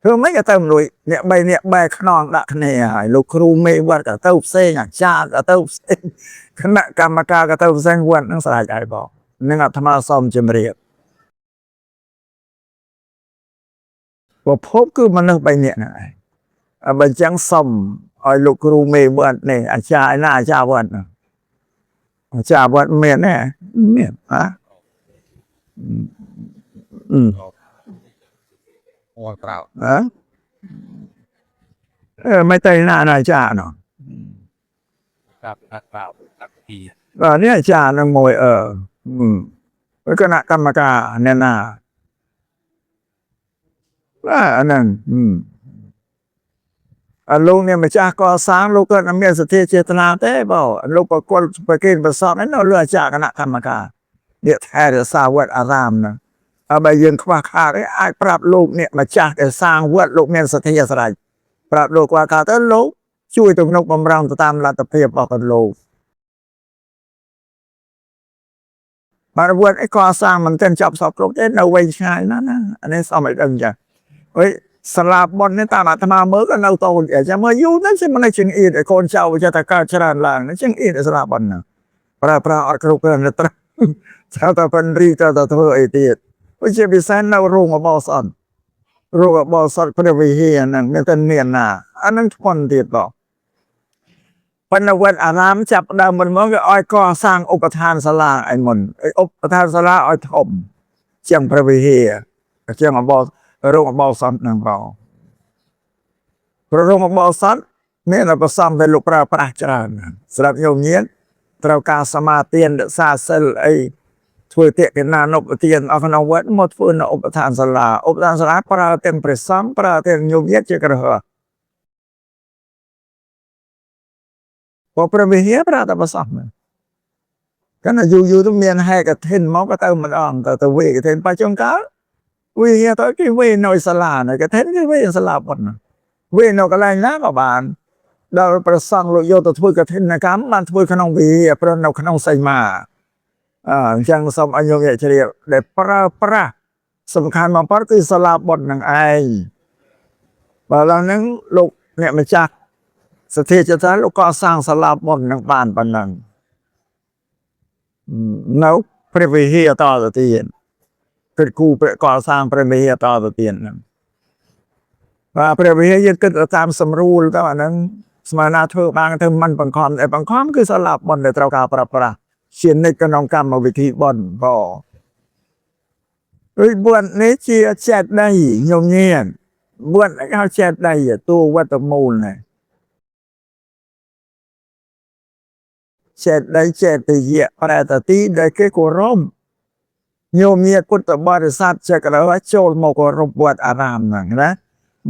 ធ្វើម៉េចក៏ទៅមិនរួចអ្នកបីអ្នកបែកខ្នងដាក់គ្នាហើយលោកគ្រូមេវត្តក៏ទៅផ្សេងអាចារ្យក៏ទៅផ្សេងគណៈកម្មការក៏ទៅផ្សេងវត្តនឹងស្រេចហើយបងនឹងអាត្មាសូមជម្រាបប្រភពគឺមនុស្សបីនាក់ហ្នឹងឯងអើបើអញ្ចឹងសុំឲ្យលោកគ្រូមេវត្តនេះអាចារ្យឯណាអាចារ្យវត្តហ្នឹងអាចារ្យវត្តមានទេមានហ៎អឺ អូក្រៅ ហ៎អឺមិនទៅណាណាអាចារ្យនោះ ครับក្រៅតាក់ពី បាទនេះអាចារ្យនឹងមួយអឺហឹមគណៈកម្មការអ្នកណាបាទអាហ្នឹងហឹមអាលោកនេះម្ចាស់កសាងលោកក៏អត់មានសទ្ធាចេតនាទេបងលោកប្រគល់ប្រគេនប្រសពហ្នឹងនៅលើអាចារ្យគណៈកម្មការនេះថែរក្សាវត្តអារាមហ្នឹងហើយបើយើងខ្វះខាតអីអាចប្រាប់លោកនេះម្ចាស់ដែលសាងវត្តលោកមានសទ្ធាស្រេចប្រាប់លោកគាត់ថាទៅលោកជួយទំនុកបំរុងទៅតាមលទ្ធភាពរបស់គាត់លោក បាទវត្តអីក៏សាងមិនទាន់ចប់សពគ្រប់ទេនៅវែងឆ្ងាយណាស់ណាអានេះសមឲ្យដឹងចាអុយសាលាបុណ្យនេះតាមអាត្មាមើលក៏នៅតូចដែរចាំមើលយូរទៅជាមិនជាងអៀតឲ្យកូនចៅវាចេះតែកើតច្រើនឡើងជាងអៀតឲ្យសាលាបុណ្យហ្នឹងប្រើប្រាស់អត់គ្រប់គ្រាន់ទេត្រូវ ត្រូវតែប៉ុនរីត្រូវតែធ្វើអីទៀតដូចជាពិសេសនៅរោងអបោសថរោងអបោសថព្រះវិហារហ្នឹងមានតែមានណាអាហ្នឹងធ្ងន់ទៀតបង ប៉ុន្តែវត្តអារាមចាប់ផ្ដើមមុនមកគេឲ្យកសាងឧបឋានសាលាឲ្យមុនឲ្យឧបឋានសាលាឲ្យធំជាងព្រះវិហារជាងអបោរោងអបោសថហ្នឹងបងព្រោះរោងអបោសថមានតែប្រសំដែលលោកប្រើប្រាស់ច្រើនសម្រាប់ញោមញាតត្រូវការសមាទានរក្សាសិលអីធ្វើតិកណានុបទានអស់ក្នុងវត្តមកធ្វើនៅឧបឋានសាលាឧបឋានសាលាប្រើទាំងព្រះសង្ឃប្រើទាំងញោមញាតជាក្រហម ព្រោះព្រះវិហារប្រើតែប្រសពហ្នឹងកាលណាយូរយូរទៅមានហេតុកឋិនមកក៏ទៅម្ដងទៅទៅវេកឋិនបច្ចុប្បន្នកាលវិហារទៅគេវេនៅសាលានៅកឋិនគេវេសាលាប៉ុណ្ណាវេនៅកន្លែងណាក៏បានដល់ប្រសង់លោកយកទៅធ្វើកឋិនកម្មបានធ្វើក្នុងវិហារព្រោះនៅក្នុងសីមាអើអញ្ចឹងសូមឲ្យញោមអ្នកជ្រាបដែលប្រើប្រាស់សំខាន់បំផុតគឺសាលាបុណ្យនឹងឯងបើឡើយហ្នឹងលោកអ្នកម្ចាស់ សទ្ធាចិត្តថាលោកក៏សាងសាលាបុណ្យនឹងបានប៉ុណ្ណឹងនៅព្រះវិហារតទៅទៀតគិតគូព្រះកសាងព្រះវិហារតទៅទៀតហ្នឹងបាទព្រះវិហារយើងគិតទៅតាមសម្រួលទៅអាហ្នឹងស្មានណាធ្វើបានធ្វើមិនបង្ខំតែបង្ខំគឺសាលាបុណ្យដែលត្រូវការប្រើប្រាស់ជានិច្ចក្នុងកម្មវិធីបុណ្យបងដូចបុណ្យនេះជាចេតិយញោមញាតបុណ្យគេហៅចេតិយតួវត្តមូលណា ចេតយចេតយៈប្រែតទីដែលគេគោរពញោមញាតពុទ្ធបរិស័ទចេះក៏ដោយចូលមកគោរពវត្តអារាមហ្នឹងណា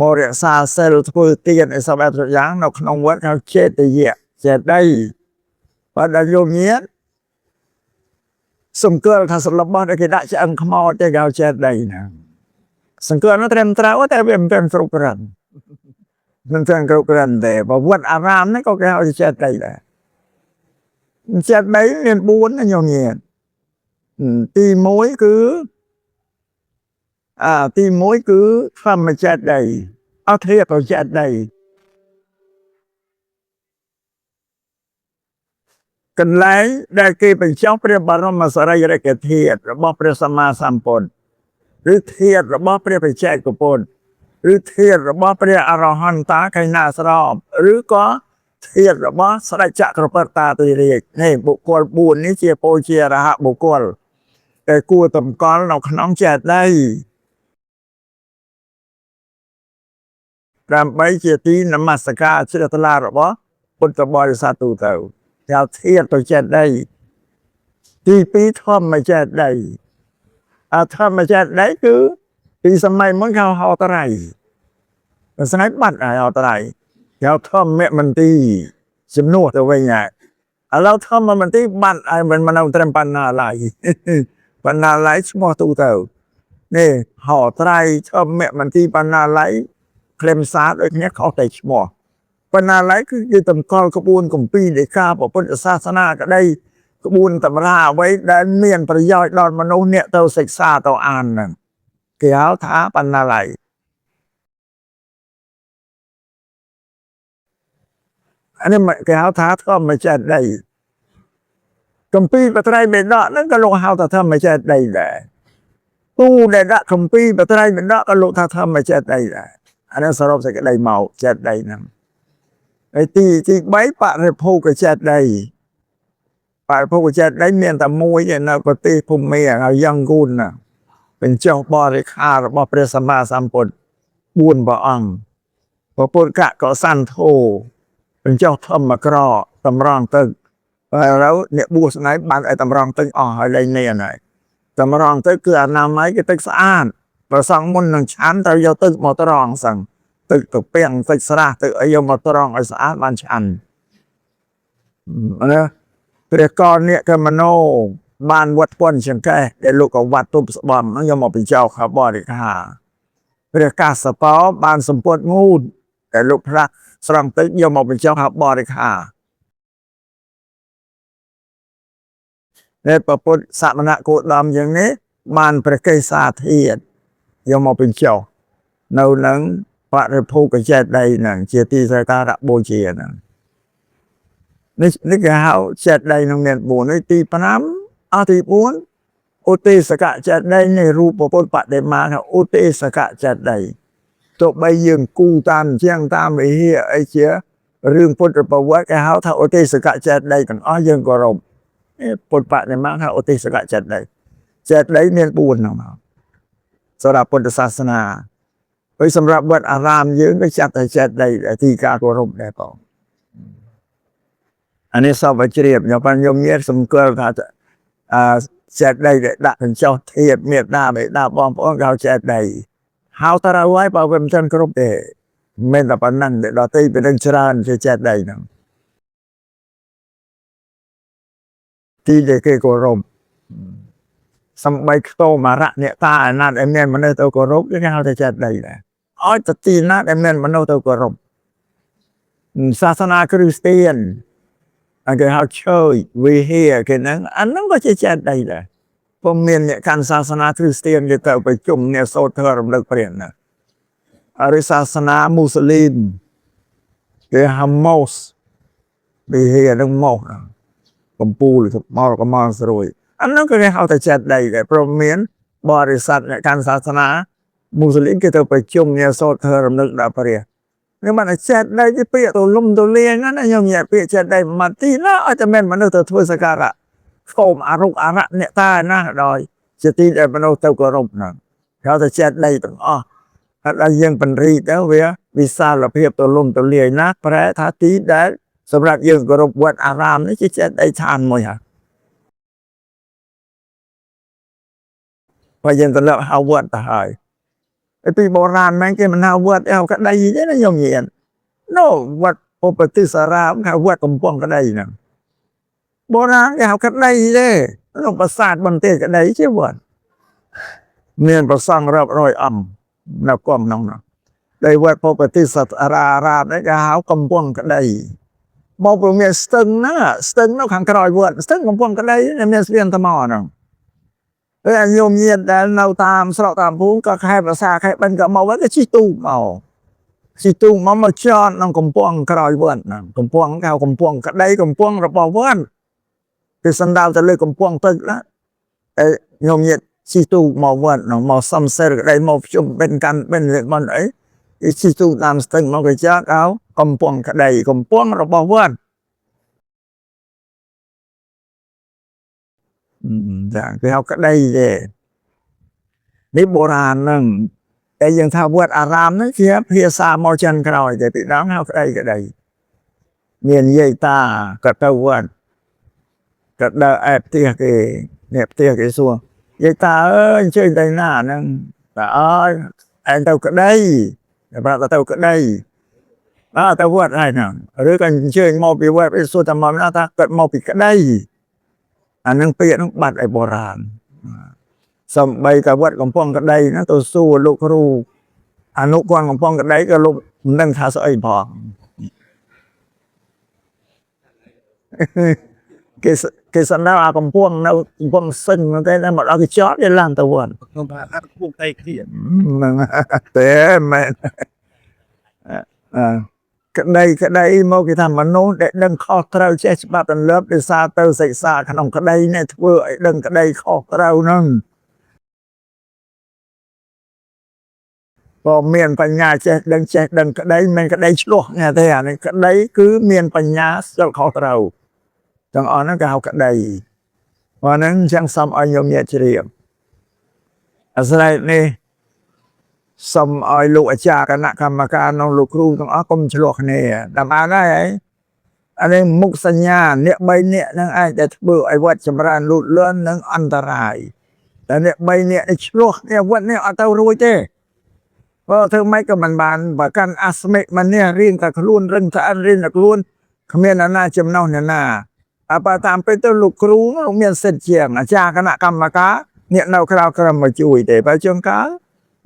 មករក្សាសិលធ្វើទានអីសពបែបយ៉ាងនៅក្នុងវត្តគេហៅចេតយៈចេតីបើដល់ញោមញាតសង្កលថាសរបស់ដែលគេដាក់ឆ្អឹងខ្មោចទេគេហៅចេតីហ្នឹងសង្កលនោះត្រឹមត្រូវតែវាមិនត្រឹមគ្រប់គ្រាន់មិនត្រឹមគ្រប់គ្រាន់ទេបើវត្តអារាមហ្នឹងក៏គេហៅចេតីដែរ ចេតិយមាន4ណាញោមញាតទី1គឺអាទី1គឺធម្មចេតិយអធិបចេតិយកន្លែងដែលគេបញ្ចុះព្រះបរមសារីរិកធាតុរបស់ព្រះសម្មាសម្ពុទ្ធឬធាតុរបស់ព្រះបច្ចេកពុទ្ធឬធាតុរបស់ព្រះអរហន្តកៃណាស្រោបឬក៏ ធាតុរបស់ស្ដេចចក្រពត្តិតាទិរាជនេះបុគ្គល4នេះជាពោជារហបុគ្គលតែគួរតម្កល់នៅក្នុងចេតិយដើម្បីជាទីនមស្ការជ្រះថ្លារបស់ពុទ្ធបរិស័ទទូទៅគេហៅធាតុទៅចេតិយទី2ធម្មចេតិយអាធម្មចេតិយគឺពីសម័យមុនគេហៅហោត្រៃតែស្នេហ៍បាត់ហើយហោត្រៃ គេហៅធម្មមន្ទីរជំនួសទៅវិញហើយឥឡូវធម្មមន្ទីរបាត់ហើយមិនមកនៅត្រឹមបណ្ណាល័យ បណ្ណាល័យឈ្មោះទូទៅនេះហោត្រៃធម្មមន្ទីរបណ្ណាល័យក្លឹមសារដូចគ្នាខុសតែឈ្មោះបណ្ណាល័យគឺតម្កល់ក្បួនគម្ពីរដីកាពុទ្ធសាសនាក្តីក្បួនតម្រាអ្វីដែលមានប្រយោជន៍ដល់មនុស្សអ្នកទៅសិក្សាទៅអានហ្នឹងគេហៅថាបណ្ណាល័យ អានេះគេហៅថាធម្មចេតិយកម្ពីបត្រៃបិដកហ្នឹងក៏លោកហៅថាធម្មចេតិយដែរទូដែលដាក់កម្ពីបត្រៃបិដកក៏លោកថាធម្មចេតិយដែរអានេះសរុបសេចក្តីមកចេតិយហ្នឹងហើយទី3បរិភោគចេតិយបរិភោគចេតិយមានតែមួយឯនៅប្រទេសភូមាហៅយ៉ាងគូនណាបញ្ចុះបរិខារបស់ព្រះសម្មាសម្ពុទ្ធ4ព្រះអង្គព្រះពុទ្ធកកសន្ធោបញ្ចុះធម្មក្រតម្រង់ទឹកហើយឥឡូវអ្នកបួសស្នៃបានឲ្យតម្រង់ទឹកអស់ហើយលែងនេះហើយតម្រង់ទឹកគឺអនាម័យគឺទឹកស្អាតប្រសងមុននឹងឆាន់ត្រូវយកទឹកមកត្រង់សឹងទឹកទៅពាំងទឹកស្រះទឹកអីយកមកត្រង់ឲ្យស្អាតបានឆាន់ណាព្រះកននេះកមโนបានវត្តពន្ធចង្កេះដែលលោកក៏វត្តទុបស្បំហ្នឹងយកមកបញ្ចោខបរិខាព្រះកាសបោបានសម្ពុតងូតដែលលោកផ្លាស់ស្រង់ទឹកយកមកបញ្ចុះហបរិខានេះព្រះពុទ្ធសមណគោតមយ៉ាងនេះបានព្រះកេសាធាតុយកមកបញ្ចុះនៅនឹងបរិភោគចេតិយហ្នឹងជាទីសក្ការៈបូជាហ្នឹងនេះនេះគេហៅចេតិយនឹងមាន4នេះទី5អស់ទី4ឧទេសកចេតិយនេះរូបពុទ្ធបដិមាថាឧទេសកចេតិយទោះបីយើងគូតាមជាងតាមវិហារអីជារឿងពុទ្ធប្រវត្តិគេហៅថាឧទេសកចេតិយទាំងអស់យើងគោរពនេះពុទ្ធបដិមាថាឧទេសកចេតិយចេតិយមាន4ហ្នឹងមកសម្រាប់ពុទ្ធសាសនាហើយសម្រាប់វត្តអារាមយើងក៏ចាត់តែចេតិយដែលទីការគោរពដែរបងអានេះសពឲ្យជ្រាបខ្ញុំបានខ្ញុំញាតសម្គាល់ថាអឺចេតិយដែលដាក់កញ្ចុះធៀបមេដាបេដាបងប្អូនគេហៅចេតិយហៅតើហើយបើវាមិនទាន់គ្រប់ទេមិនមែនតែប៉ុណ្ណឹងទេដល់ទីពីនឹងច្រើនជាចេតិយហ្នឹងទីដែលគេគោរពសំបីខ្ទមរៈអ្នកតាអាណាត់ឲ្យមានមនុស្សទៅគោរពគេហៅថាចេតិយដែរឲ្យតែទីណាដែលមានមនុស្សទៅគោរពសាសនាគ្រីស្ទៀនអាគេហៅឈើវិហារគេហ្នឹងអាហ្នឹងក៏ជាចេតិយដែរពុំមានអ្នកកាន់សាសនាគ្រីស្ទៀនគេទៅប្រជុំអ្នកសូត្រធម៌រំលឹកព្រះណាអរិយសាសនាមូស្លីមគេហៅម៉ូសវិហារហ្នឹងម៉ូសហ្នឹងកំពូលមកកំងស្រួយអាហ្នឹងក៏គេហៅថាចេតិយដែរព្រមមានបរិស័ទអ្នកកាន់សាសនាមូស្លីមគេទៅប្រជុំអ្នកសូត្រធម៌រំលឹកដល់ព្រះនេះបានតែចេតិយទីពាក្យទៅលំទៅលាយណាស់ណាខ្ញុំនិយាយពាក្យចេតិយមកទីណាឲ្យតែមានមនុស្សទៅធ្វើសក្ការៈស្គមអរុកអរៈអ្នកតាណាដោយជាទីដែលមនុស្សទៅគោរពហ្នឹងគេហៅថាចេតិយទាំងអស់ហើយដល់យើងពង្រីកទៅវាវិសាលភាពទៅលំទៅលាយណាស់ប្រែថាទីដែលសម្រាប់យើងគោរពវត្តអារាមនេះជាចេតិយឋានមួយហើយបើយើងទៅលើកហៅវត្តទៅហើយឯពីបុរាណមែនគេមិនហៅវត្តទេហៅក្តីទេណាញោមញាត ណូវត្តឧបទិសារាមហៅវត្តកំពង់ក្តីហ្នឹងបុរាណគេហៅក្តីទេនោះប្រាសាទបន្ទាយក្តីជាវត្តមានប្រសង់រាប់រយអង្គនៅគំក្នុងនោះដែលវត្តឧបទិសារារាមនេះគេហៅកំពង់ក្តីមកព្រមានស្ទឹងហ្នឹងស្ទឹងនៅខាងក្រោយវត្តស្ទឹងកំពង់ក្តីមានស្ពានថ្មហ្នឹងហើយអាញោមញាតដែលនៅតាមស្រុកតាមភូមិក៏ខែប្រាសាខែបិណ្ឌក៏មកវិញក៏ជិះទូកមកជិះទូកមកមកចតក្នុងកំពង់ក្រោយវត្តហ្នឹងកំពង់គេហៅកំពង់ក្តីកំពង់របស់វត្តគេសំដៅទៅលើកំពង់ទឹកណាតែញោមញាតជិះទូកមកវត្តហ្នឹងមកសំសិរក្តីមកជុំបិណ្ឌកាន់បិណ្ឌមិនអីគេជិះទូកតាមស្ទឹងមកគេចតហៅកំពង់ក្តីកំពង់របស់វត្តចាគេហៅក្តីទេនេះបុរាណហ្នឹងតែយើងថាវត្តអារាមហ្នឹងជាភាសាមកចិនក្រោយតែពីដើមហៅក្តីក្តីមានយាយតាក៏ទៅវត្តក៏ដើរអែបផ្ទះគេអ្នកផ្ទះគេសួរយាយតាអើយអញ្ជើញទៅណាហ្នឹងតាអើយឯងទៅក្តីតែប្រាប់ថាទៅក្តីអើទៅវត្តហើយហ្នឹងឬក៏អញ្ជើញមកពីវត្តគេសួរតែមកណាថាគាត់មកពីក្តីអាហ្នឹងពាក្យហ្នឹងបាត់ឲ្យបុរាណសំបីតែវត្តកំពង់ក្តីហ្នឹងទៅសួរលោកគ្រូអនុគណកំពង់ក្តីក៏លោកមិនដឹងថាស្អីផងគេសគេសណ្ដៅអាកំពង់នៅកំពង់សិងហ្នឹងទេតែមកដល់គេចតគេឡើងទៅវត្ត ខ្ញុំថាអត់គួរតែគ្នា ហ្នឹងទេមែនអឺ ក្តីក្តីមកគេថាមនុស្សដែលដឹងខុសត្រូវចេះច្បាប់ទម្លាប់ដោយសារទៅសិក្សាក្នុងក្តីនេះធ្វើឲ្យដឹងក្តីខុសត្រូវហ្នឹងក៏មានបញ្ញាចេះដឹងចេះដឹងក្តីមិនក្តីឆ្លោះនេះទេអានេះក្តីគឺមានបញ្ញាស្គាល់ខុសត្រូវទាំងអស់ហ្នឹងគេហៅក្តីព្រោះហ្នឹងអញ្ចឹងសូមឲ្យញោមញាតិជ្រាបអាស្រ័យនេះសូមឲ្យលោកអាចារ្យគណៈកម្មការនិងលោកគ្រូទាំងអស់កុំឆ្លោះគ្នាតាមបានហើយហីអានេះមុខសញ្ញាអ្នក3នាក់ហ្នឹងឯងដែលធ្វើឲ្យវត្តចម្រើនលូតលាស់និងអន្តរាយតែអ្នក3នាក់នេះឆ្លោះគ្នាវត្តនេះអត់ទៅរួចទេ បើធ្វើម៉េចក៏មិនបានបើកាន់អស្មិមិននេះរៀងតែខ្លួនរឹងតែអិនរៀងតែខ្លួនគ្មានអ្នកណាចំណោះអ្នកណាអើបើតាមពេលទៅលោកគ្រូលោកមានសិទ្ធិជាងអាចារ្យគណៈកម្មការអ្នកនៅក្រៅក្រមមកជួយទេបើជួនកាល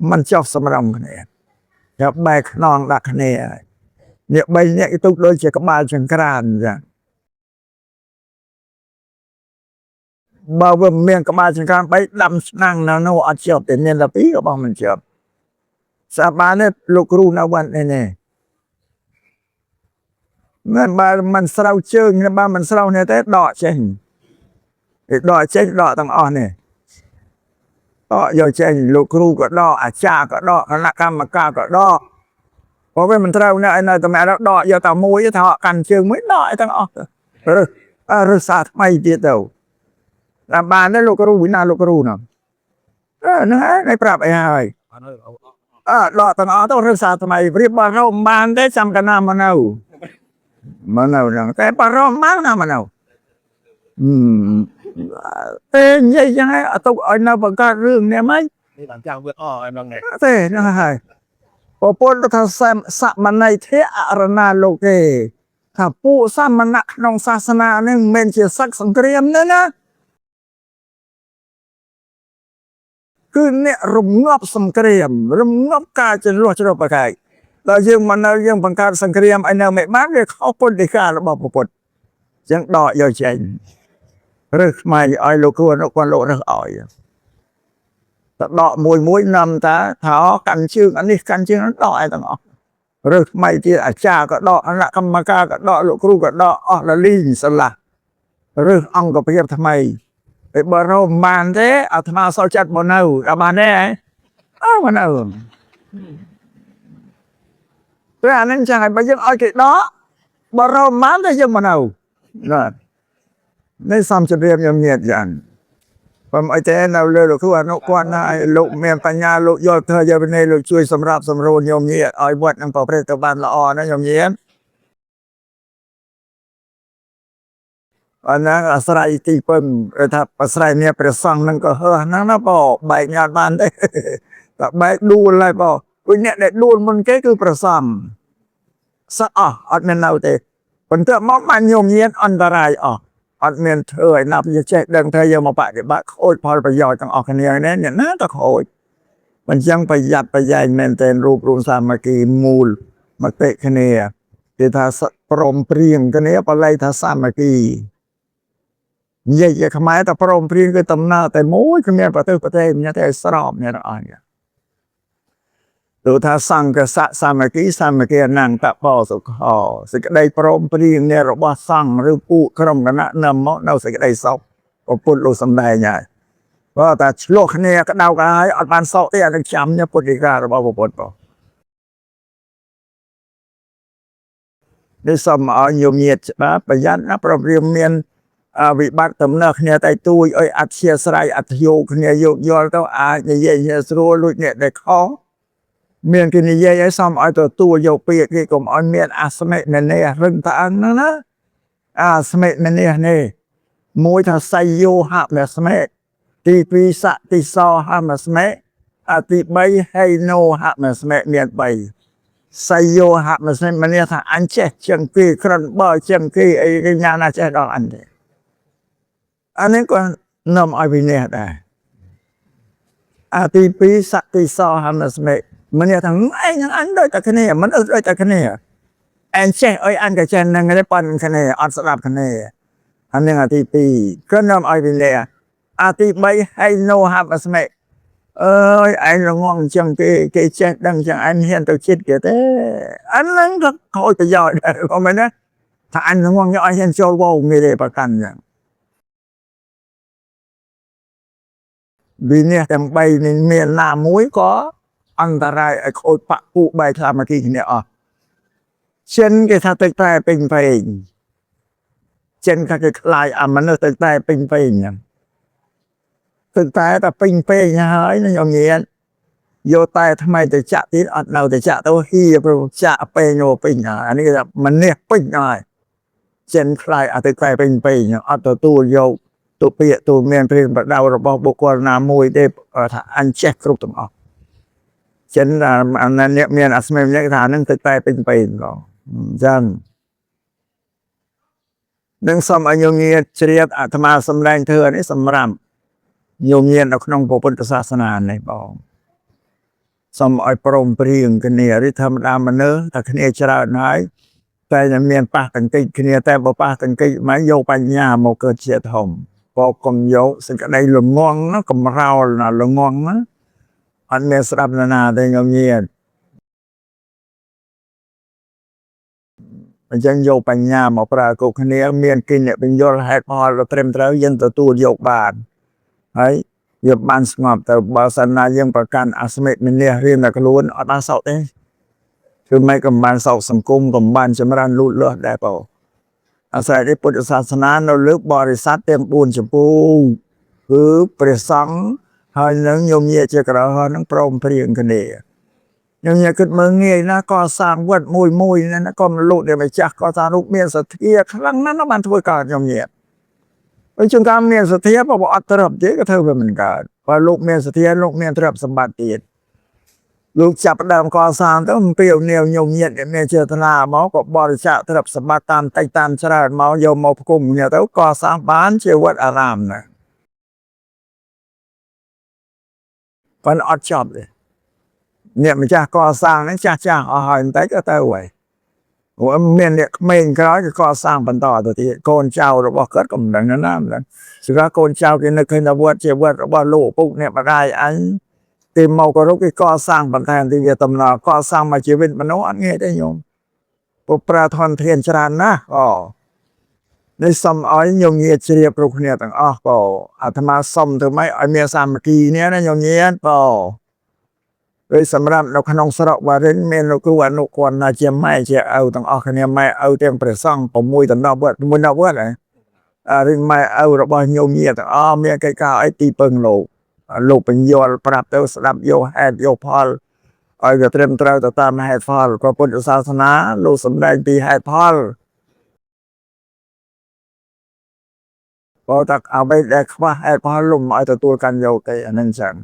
มันចោះសម្រងគ្នាយកបែកខ្នងដាក់គ្នាហើយអ្នកបីអ្នកគេទុកដូចជាក្បាលចង្ក្រានអញ្ចឹងបើវាមិនមានក្បាលចង្ក្រានបីដាំឆ្នាំងនៅនោះអត់ជាប់ទេមានតែពីរក៏បោះមិនជាប់ សាបានទេលោកគ្រូនៅវត្តនេះនេះមិនបើមិនស្រូវជើងបើមិនស្រូវនេះទេដកចេញគេដកចេញដកទាំងអស់នេះដកយកចេញលោកគ្រូក៏ដកអាចារ្យក៏ដកគណៈកម្មការក៏ដកព្រោះវាមិនត្រូវណាស់នៅតែម្នាក់ដកយកតែមួយថាកាន់ជើងមួយដកឲ្យទាំងអស់ទៅរើសអើរើសសារថ្មីទៀតទៅតាមបានទេលោកគ្រូវិណាលោកគ្រូនោះអឺហ្នឹងហើយប្រាប់អីហើយ បានហើយអ អើដកទាំងអស់ទៅរើសសារថ្មីរៀបបរមបានទេចាំកណាមកនៅមកនៅហ្នឹងតែបរមបានណាមកនៅហឹមទេនិយាយចឹងហើយអត់ទុកឲ្យនៅបង្កើតរឿងនេះមិន នេះបានចាំងវាអស់អែមឡងនេះ ទេហ្នឹងហើយពពុទ្ធថាសមសមណ័យធៈអរណាលោកេថាពួកសមណៈក្នុងសាសនាហ្នឹងមិនមែនជាសឹកសង្គ្រាមទេណាគឺអ្នករំងាប់សង្គ្រាមរំងាប់ការចន្លោះច្រកប្រកែកដល់យើងមកនៅយើងបង្កើតសង្គ្រាមឲ្យនៅមិនបានវាខុសពុទ្ធដីការបស់ព្រះពុទ្ធអញ្ចឹងដកយកចេញរើសខ្មែរឲ្យលោកគ្រូអនុគាត់លោករើសឲ្យតែដកមួយមួយនាំតាថាអូកាន់ជើងអានេះកាន់ជើងហ្នឹងដកឲ្យទាំងអស់រើសថ្មីទៀតអាចារ្យក៏ដកគណៈកម្មការក៏ដកលោកគ្រូក៏ដកអស់លលីងស្រឡះរើសអង្គភាពថ្មី ពេលបើរកមិនបានទេអាត្មាសោចិត្តមកនៅដល់បានទេហ៎អើមកនៅព្រោះអាហ្នឹងចឹងហើយបើយើងឲ្យគេដកបើរកមិនបានទេយើងមកនៅណានេះសំជម្រាបខ្ញុំញាតយ៉ាងបើមិនអីទេនៅលើលោកគ្រូអនុគាត់ណាឲ្យលោកមានបញ្ញាលោកយល់ធ្វើយកវិន័យលោកជួយសម្រាប់សម្រួលញោមញាតឲ្យវត្តនឹងប្រព្រឹត្តទៅបានល្អណាញោមញាត អាហ្នឹងអាស្រ័យទីពឹងគេថាអាស្រ័យនេះព្រះសង្ឃហ្នឹងក៏ហឺហ្នឹងណាបងបែកញ៉ាត់បានទេ តែបែកដួលហើយបងព្រោះអ្នកដែលដួលមុនគេគឺព្រះសង្ឃសឹកអស់អត់មាននៅទេប៉ុន្តែមកបានញោមញៀនអន្តរាយអស់អត់មានធ្វើឲ្យណាប់យចេះដឹងថាយកមកបដិបត្តិខូចផលប្រយោជន៍ទាំងអស់គ្នានេះអ្នកណាក៏ខូចអញ្ចឹងប្រយ័ត្នប្រយែងមែនទែនរូបរួមសាមគ្គីមូលមតិគ្នាគេថាសព្រមព្រៀងគ្នាបល័យថាសាមគ្គី និយាយជាខ្មែរតែព្រមព្រៀងគឺដំណើរតែមួយគ្មានប្រទេសប្រទេសមានតែឲ្យស្របអ្នកទាំងអស់នេះដូចថាសង្ឃសៈសាមគ្គីសាមគ្គីអនន្តបោសុខោសេចក្តីព្រមព្រៀងនេះរបស់សង្ឃឬពួកក្រុមគណៈនាំមកនៅសេចក្តីសុខព្រះពុទ្ធលោកសម្ដែងហើយបើតែឆ្លោះគ្នាក្តៅក្រហាយអត់បានសុខទេអានឹងចាំនេះពុទ្ធិការបស់ព្រះពុទ្ធបងនេះសូមឲ្យញោមញាតច្បាស់ប្រយ័ត្នណាព្រមព្រៀងមាន អវិបត្តិដំណើរគ្នាតែទួយឲ្យអធិស្រ័យអធិយោគ្នាយោគយល់ទៅអាចនិយាយគ្នាស្រួលដូចអ្នកដែលខុសមានគេនិយាយឲ្យសំឲ្យទទួលយកពាក្យគេកុំឲ្យមានអស្មិមនេរឹងតាអឹងហ្នឹងណាអស្មិមនេនេះមួយថាសយយោហមស្មិទី2សតិសោហមស្មិអាទី3ហេណូហមស្មិមាន3សយយោហមស្មិមនេថាអញចេះជាងគេក្រិនបើជាងគេអីគេញ៉ាំណាចេះដល់អញទេ អានេះក៏នាំឲ្យវិន័យដែរអាទី2សតិសោហមស្មិម្នាក់ថាឯងនឹងអញដូចតែគ្នាមិនដូចតែគ្នាអញចេះអីអញក៏ចេះនឹងដែរប៉ុនគ្នាអត់ស្ដាប់គ្នាអានេះអាទី2ក៏នាំឲ្យវិន័យអាទី3ហៃណូហមស្មិ អើយឯងល្ងងអញ្ចឹងគេគេចេះដឹងអញ្ចឹងឯងហ៊ានទៅចិត្តគេទេអាហ្នឹងក៏ខូចប្រយោជន៍ដែរបងមែនទេថាអញល្ងងយកឲ្យហ៊ានចូលវងគេទេប្រកាន់អញ្ចឹងវិន័យទាំង3នេះមានណាមួយក៏អន្តរាយឲ្យខូចបពពួកបែកសាមគ្គីគ្នាអស់ចិនគេថាទឹកតែពេញពេញចិនថាគេខ្លាចអាមនុស្សទឹកតែពេញពេញហ្នឹងទឹកតែតែពេញពេញហើយណាញោមញាតយកតែថ្មីទៅចាក់ទៀតអត់នៅទៅចាក់ទៅហៀព្រោះចាក់ពេញអូពេញហើយអានេះគេថាម្នេះពេញហើយចិនខ្លាចអាទឹកតែពេញពេញអត់ទទួលយក ទូពាក្យទូមានព្រានបដៅរបស់បុគ្គលណាមួយទេថាអញចេះគ្រប់ទាំងអស់ចិនអាអ្នកមានអាស្មេម្នាក់ថាហ្នឹងទឹកតែពេញពេញបងអញ្ចឹងនឹងសូមឲ្យញោមញាតជ្រាបអាត្មាសម្ដែងធ្វើនេះសម្រាប់ញោមញាតនៅក្នុងពុទ្ធសាសនានេះបងសូមឲ្យព្រមព្រៀងគ្នាឬធម្មតាមនុស្សតែគ្នាច្រើនហើយតែមានប៉ះតង្គិចគ្នាតែបើប៉ះតង្គិចមកយកបញ្ញាមកកើតជាធំ ក៏កុំយកសេចក្តីល្ងងណាកំរោលណាល្ងងណាអត់មានស្ដាប់នរណាទេញោមញាតអញ្ចឹងយកបញ្ញាមកប្រើគ្រប់គ្នាមានគិនបញ្យលហេតុផលត្រឹមត្រូវយើងទទួលយកបានហើយយើងបានស្ងប់ទៅបើសិនណាយើងប្រកាន់អស្មិមនះរៀនតែខ្លួនអត់បានសោកទេគឺមិនកំបានសោកសង្គមកុំបានចម្រើនលូតលាស់ដែរបង អាស្រ័យនេះពុទ្ធសាសនានៅលើបរិស័ទទាំង4ចម្ពោះគឺព្រះសង្ឃហើយនឹងញោមញាជាក្រហមនឹងព្រមព្រៀងគ្នាញោមញាគិតមើលងាយណាកសាងវត្តមួយមួយណាក៏មិនលោកដែលម្ចាស់កសាងរូបមានសទ្ធាខ្លាំងណាស់ណាបានធ្វើកើតញោមញាបើជួនកាលមានសទ្ធាបើអត់ទ្រព្យទេក៏ធ្វើវាមិនកើតបើលោកមានសទ្ធាលោកមានទ្រព្យសម្បត្តិទៀតលោកចាប់ផ្ដើមកសាងទៅអំពាវនាវញោមញាតដែលមានចេតនាមកក៏បរិច្ចាគទ្រព្យសម្បត្តិតាមតិចតាមច្រើនមកយកមកផ្គុំគ្នាទៅកសាងបានជាវត្តអារាមណាប៉ុន្តែអត់ចប់ទេអ្នកម្ចាស់កសាងហ្នឹងចាស់ចាស់អស់ហើយបន្តិចក៏ទៅហើយព្រោះមានអ្នកក្មេងក្រោយក៏កសាងបន្តទៅទៀតកូនចៅរបស់គាត់ក៏មិនដឹងណាមិនដឹងសម្រាប់កូនចៅគេនឹកឃើញថាវត្តជាវត្តរបស់លោកឪពុកអ្នកម្ដាយអញ ទីមកក៏រុកគេកសាងបន្ថែមទីវាតំណកសាងមកជីវិតមនុស្សអត់ងាយទេញោមពុប្រើធនធានច្រើនណាស់អូនេះសូមឲ្យញោមញាតជ្រាបគ្រប់គ្នាទាំងអស់ក៏អាត្មាសុំធ្វើម៉េចឲ្យមានសាមគ្គីនេះណាញោមញាតក៏ដោយសម្រាប់នៅក្នុងស្រុកបារិនមានលោកគ្រូអនុគណណាជាម៉ែជាឪទាំងអស់គ្នាម៉ែឪទាំងព្រះសង្ឃ6ដណ្ដប់វត្ត6ដណ្ដប់វត្តហ៎អារិម៉ែឪរបស់ញោមញាតទាំងអស់មានកិច្ចការអីទីពឹងលោក លោកបញ្យល់ប្រាប់ទៅស្ដាប់យកហេតុយកផលឲ្យវាត្រឹមត្រូវទៅតាមហេតុផលព្រះពុទ្ធសាសនាលោកសម្ដែងពីហេតុផលបើតាអ្វីដែលខ្វះហេតុផលលោកមិនឲ្យទទួលកាន់យកទេអានឹងចឹង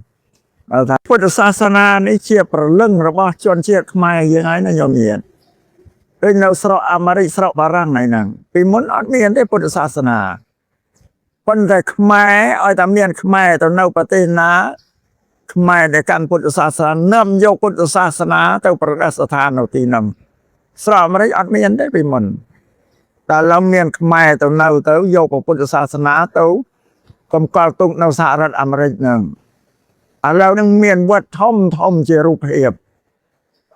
បើថាពុទ្ធសាសនានេះជាប្រលឹងរបស់ជនជាតិខ្មែរយើងហើយណាញោមញាតដូចនៅស្រុកអាមេរិកស្រុកបារាំងហ្នឹងពីមុនអត់មានទេពុទ្ធសាសនា ប៉ុន្តែខ្មែរឲ្យតែមានខ្មែរទៅនៅប្រទេសណាខ្មែរដែលកាន់ពុទ្ធសាសនានាំយកពុទ្ធសាសនាទៅប្រកាសស្ថាននៅទីនោះស្រុកអាមេរិកអត់មានទេពីមុនតែឥឡូវមានខ្មែរទៅនៅទៅយកពុទ្ធសាសនាទៅកំកល់ទុកនៅសហរដ្ឋអាមេរិកហ្នឹងឥឡូវហ្នឹងមានវត្តធំធំជារូបភាព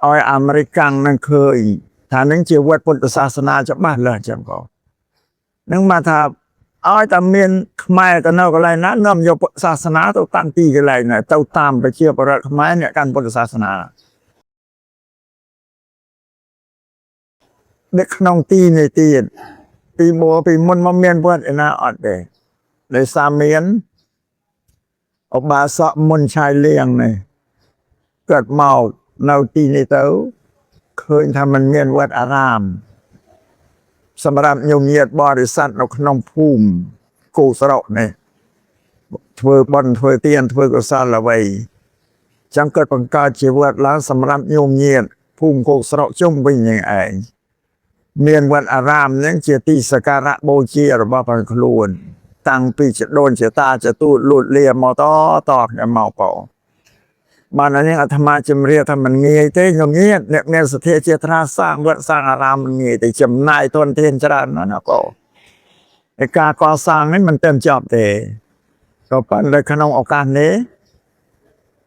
ឲ្យអាមេរិកកាំងហ្នឹងឃើញថាហ្នឹងជាវត្តពុទ្ធសាសនាច្បាស់លាស់ចឹងក៏ហ្នឹងមកថា ឲ្យតែមានខ្មែរទៅនៅកន្លែងណានាំយកពុទ្ធសាសនាទៅតាំងទីកន្លែងណាទៅតាមប្រជាពលរដ្ឋខ្មែរអ្នកកាន់ពុទ្ធសាសនានៅក្នុងទីនេះទៀតពីមកពីមុនមកមានវត្តឯណាអត់ទេដោយសារមានឧបាសកមុនឆាយលៀងនេះកើតមកនៅទីនេះទៅឃើញថាมันមានវត្តអារាម សម្រាប់ញោមញាតបរិស័ទនៅក្នុងភូមិគោស្រុកនេះធ្វើបុណ្យធ្វើទានធ្វើកុសលអ្វីចឹងគាត់បង្កើតជីវិតឡើងសម្រាប់ញោមញាតភូមិគោស្រុកជុំវិញនឹងឯងមានវត្តអារាមហ្នឹងជាទីសក្ការៈបូជារបស់ព្រះខ្លួន តាំងពីចដូនជាតាចទូតលូតលាមកតតគ្នាមកបងបានអានេះអាត្មាជំរាបថាมันងាយទេញោមញាតអ្នកមានសទ្ធាជាត្រាសាងវត្តសាងអារាមមិនងាយទេចំណាយធនធានច្រើនណាស់ណាបងឯការកសាងនេះមិនទាន់ចប់ទេក៏ប៉ុន្តែក្នុងឱកាសនេះ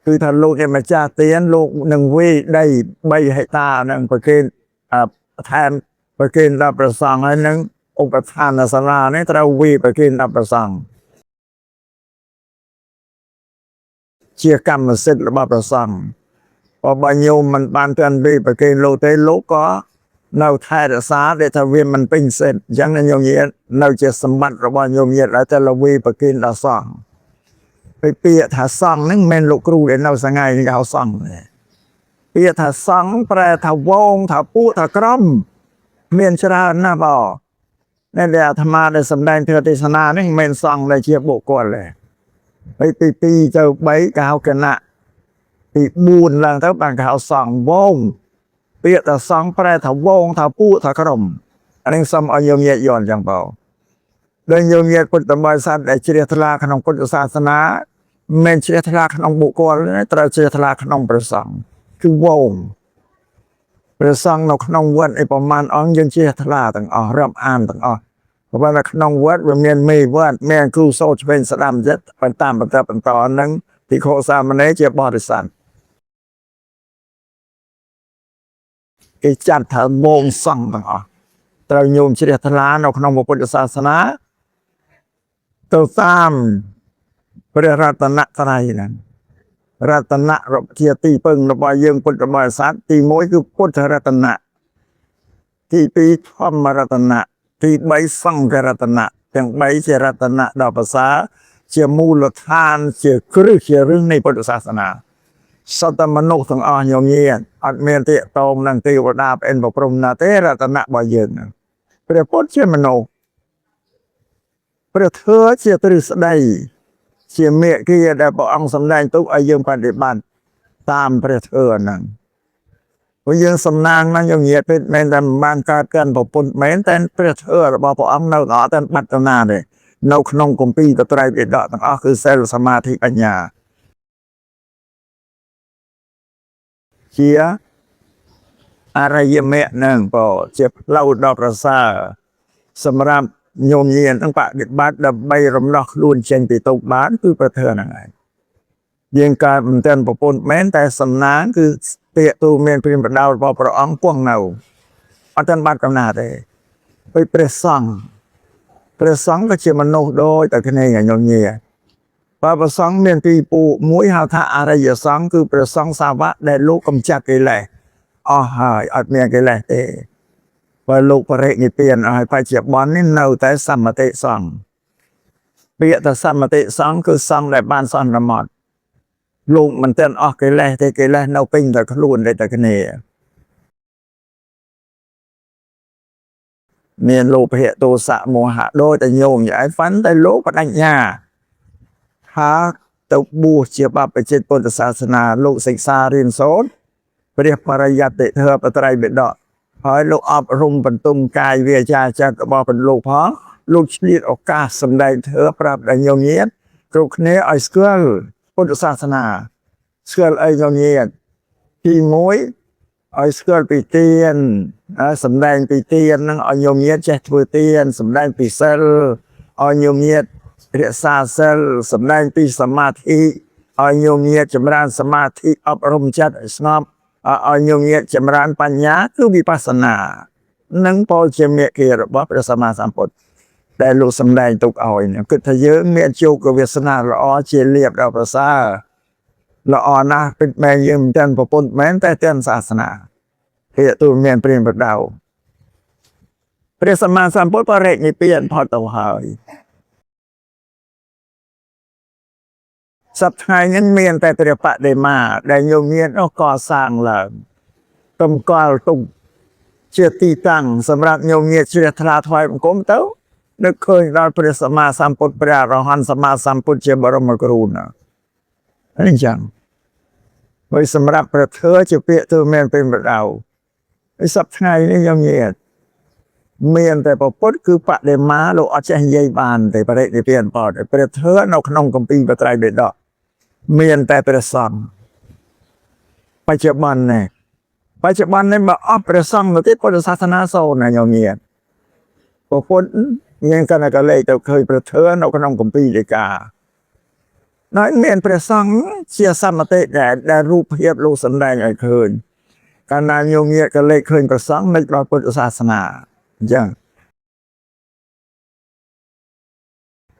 គឺថាលោកជាម្ចាស់ទានលោកនឹងវាយដី3ហិកតានឹងប្រគេនអឺថែមប្រគេនដល់ព្រះសង្ឃហើយនឹងឧបឋានសាលានេះត្រូវវាយប្រគេនដល់ព្រះសង្ឃជាកម្មសិទ្ធិរបស់ព្រះសង្ឃបើបើញោមមិនបានទាន់វាយប្រគេនលោកទេលោកក៏នៅថែរក្សាដែលថាវាមិនពេញសិទ្ធិអញ្ចឹងណាញោមញាតិនៅជាសម្បត្តិរបស់ញោមញាតិហើយតែលវាយប្រគេនដល់សង្ឃ ពេលពាក្យថាសង្ឃហ្នឹងមិនមែនលោកគ្រូដែលនៅសងៃនេះគេហៅសង្ឃទេពាក្យថាសង្ឃប្រែថាវងថាពួកថាក្រុមមានច្រើនណាស់បងនេះដែលអាត្មាដែលសម្ដែងធម៌ទេសនានេះមិនមែនសង្ឃដែលជាបុគ្គលទេហើយទី2ទៅ3គេហៅគណៈទី4ឡើងទៅបានគេហៅសង្ឃវងពាក្យថាសង្ឃប្រែថាវងថាពួកថាក្រុមអានេះសូមឲ្យញោមញាតិយល់អញ្ចឹងបង ដែលញោមញាតិពុទ្ធបរិស័ទដែលជ្រះថ្លាក្នុងពុទ្ធសាសនាមិនមែនជ្រះថ្លាក្នុងបុគ្គលទេត្រូវជ្រះថ្លាក្នុងព្រះសង្ឃគឺវងព្រះសង្ឃនៅក្នុងវត្តឯប្រមាណអង្គយើងជ្រះថ្លាទាំងអស់រាប់អានទាំងអស់ព្រោះតែក្នុងវត្តវាមានមេវត្តមានគ្រូសូត្រឆ្វេងស្ដាំចិត្តបន្តតាមបន្តបន្តហ្នឹងភិក្ខុសាមណេរជាបរិស័ទគេចាត់ថាវងសង្ឃទាំងអស់ត្រូវញោមជ្រះថ្លានៅក្នុងពុទ្ធសាសនា ទៅតាមព្រះរតនត្រ័យហ្នឹងរតនៈជាទីពឹងរបស់យើងពុទ្ធបរិស័ទទី1គឺពុទ្ធរតនៈទី2ធម្មរតនៈទី3សង្ឃរតនៈទាំង3ជារតនៈដ៏ប្រសើរជាមូលដ្ឋានជាគ្រឹះជារឿងនៃពុទ្ធសាសនាសត្វតែមនុស្សទាំងអស់ញោមញាតិអត់មានទាកតងនឹងទេវតាប្អិនប្រព្រំណាទេរតនៈរបស់យើងហ្នឹងព្រះពុទ្ធជាមនុស្ស ព្រះធម៌ជាទ្រឹស្ដីជាមេគាដែលព្រះអង្គសម្ដែងទុកឲ្យយើងបប្រតិបត្តិតាមព្រះធម៌ហ្នឹងព្រោះយើងសំណាងណាស់យើងញាតិពេកមែនតែមិនបានកើតកាន់ប្រពន្ធមែនតែព្រះធម៌របស់ព្រះអង្គនៅអត់តែបាត់ទៅណាទេនៅក្នុងគម្ពីរត្រៃបិដកទាំងអស់គឺសិលសមាធិបញ្ញាជាអរិយមគ្គហ្នឹងបើជាផ្លូវដ៏ប្រសើរសម្រាប់ ញោមញាននឹងបដិបត្តិដើម្បីរំដោះខ្លួនចេញពីទុក្ខបានគឺប្រធើហ្នឹងឯងយើងកើតមិនទាន់ប្រពន្ធមែនតែសំណាងគឺពាក្យទូមានព្រាមបដៅរបស់ព្រះអង្គគង់នៅអត់ទាន់បាត់កំណាទេពេលព្រះសង្ឃព្រះសង្ឃក៏ជាមនុស្សដូចតែគ្នាញោមញាបើព្រះសង្ឃមានពីរពួកមួយហៅថាអរិយសង្ឃគឺព្រះសង្ឃសាវកដែលលោកកំចាត់កិលេសអស់ហើយអត់មានកិលេសទេ បើលោកបរិនិព្វានឲ្យបច្ចុប្បន្ននេះនៅតែសមតិសង្ឃពាក្យថាសមតិសង្ឃគឺសង្ឃដែលបានសន្មត់លោកមិនទាន់អស់កិលេសទេកិលេសនៅពេញតែខ្លួនតែតែគ្នាមានលោភៈទោសៈមោហៈដូចតែញោមយ៉ាងឯងហ្វាន់តែលោកបដិញ្ញាថាទៅបួសជាបព្វជិតពុទ្ធសាសនាលោកសិក្សារៀនសូត្រព្រះបរិយត្តិធម៌បត្រៃបិដក ហើយលោកអប់រំបន្ទុំកាយវាចាចិត្តរបស់ពលលោកផងលោកឆ្លៀតឱកាសសម្ដែងធម៌ប្រាប់ដល់ញោមញាតិគ្រប់គ្នាឲ្យស្គាល់ពុទ្ធសាសនាស្គាល់អីញោមញាតិទី1ឲ្យស្គាល់ពីទានហើយសម្ដែងពីទានហ្នឹងឲ្យញោមញាតិចេះធ្វើទានសម្ដែងពីសិលឲ្យញោមញាតិរក្សាសិលសម្ដែងពីសមាធិឲ្យញោមញាតិចម្រើនសមាធិអប់រំចិត្តឲ្យស្ងប់ ឲ្យញោមញាតិចម្រើនបញ្ញាគឺវិបស្សនានឹងពលជាមេគារបស់ព្រះសម្មាសម្ពុទ្ធដែលលោកសម្ដែងទុកឲ្យនេះគិតថាយើងមានជោគវាសនាល្អជាលៀបដល់ប្រសើរល្អណាស់ពិតមែនយើងមិនទាន់ប្រពន្ធមែនតែទាន់សាសនាហេតុមានព្រានបដៅព្រះសម្មាសម្ពុទ្ធបរិនិព្វានផុតទៅហើយសប្តាហ៍ថ្ងៃនេះមានតែព្រះបដិមាដែលញោមញាតិនោះកសាងឡើងតម្កល់ទុកជាទីតាំងសម្រាប់ញោមញាតិជ្រះថ្លាថ្វាយបង្គំទៅនឹកឃើញដល់ព្រះសម្មាសម្ពុទ្ធព្រះអរហន្តសម្មាសម្ពុទ្ធជាបរមគ្រូណានេះអញ្ចឹងហើយសម្រាប់ព្រះធម៌ជាពាក្យទូមានពេលបដៅហើយសប្តាហ៍ថ្ងៃនេះញោមញាតិមានតែព្រះពុទ្ធគឺបដិមាលោកអត់ចេះនិយាយបានទេបរិនិព្វានបតព្រះធម៌នៅក្នុងគម្ពីរបត្រៃបិដកមានតែព្រះសង្ឃបច្ចុប្បន្ននេះបច្ចុប្បន្ននេះបើអស់ព្រះសង្ឃទៅទៀតពុទ្ធសាសនាសូន្យណាញោមញាតិព្រះពុទ្ធយើងកណ្ណកលេខទៅឃើញព្រះធម៌នៅក្នុងគម្ពីរដីកា នៅមានព្រះសង្ឃជាសមតិដែលដែលរូបភាពលោកសម្ដែងឲ្យឃើញកាលណាញោមញាតក៏លេខឃើញព្រះសង្ឃនឹកដល់ពុទ្ធសាសនាអញ្ចឹង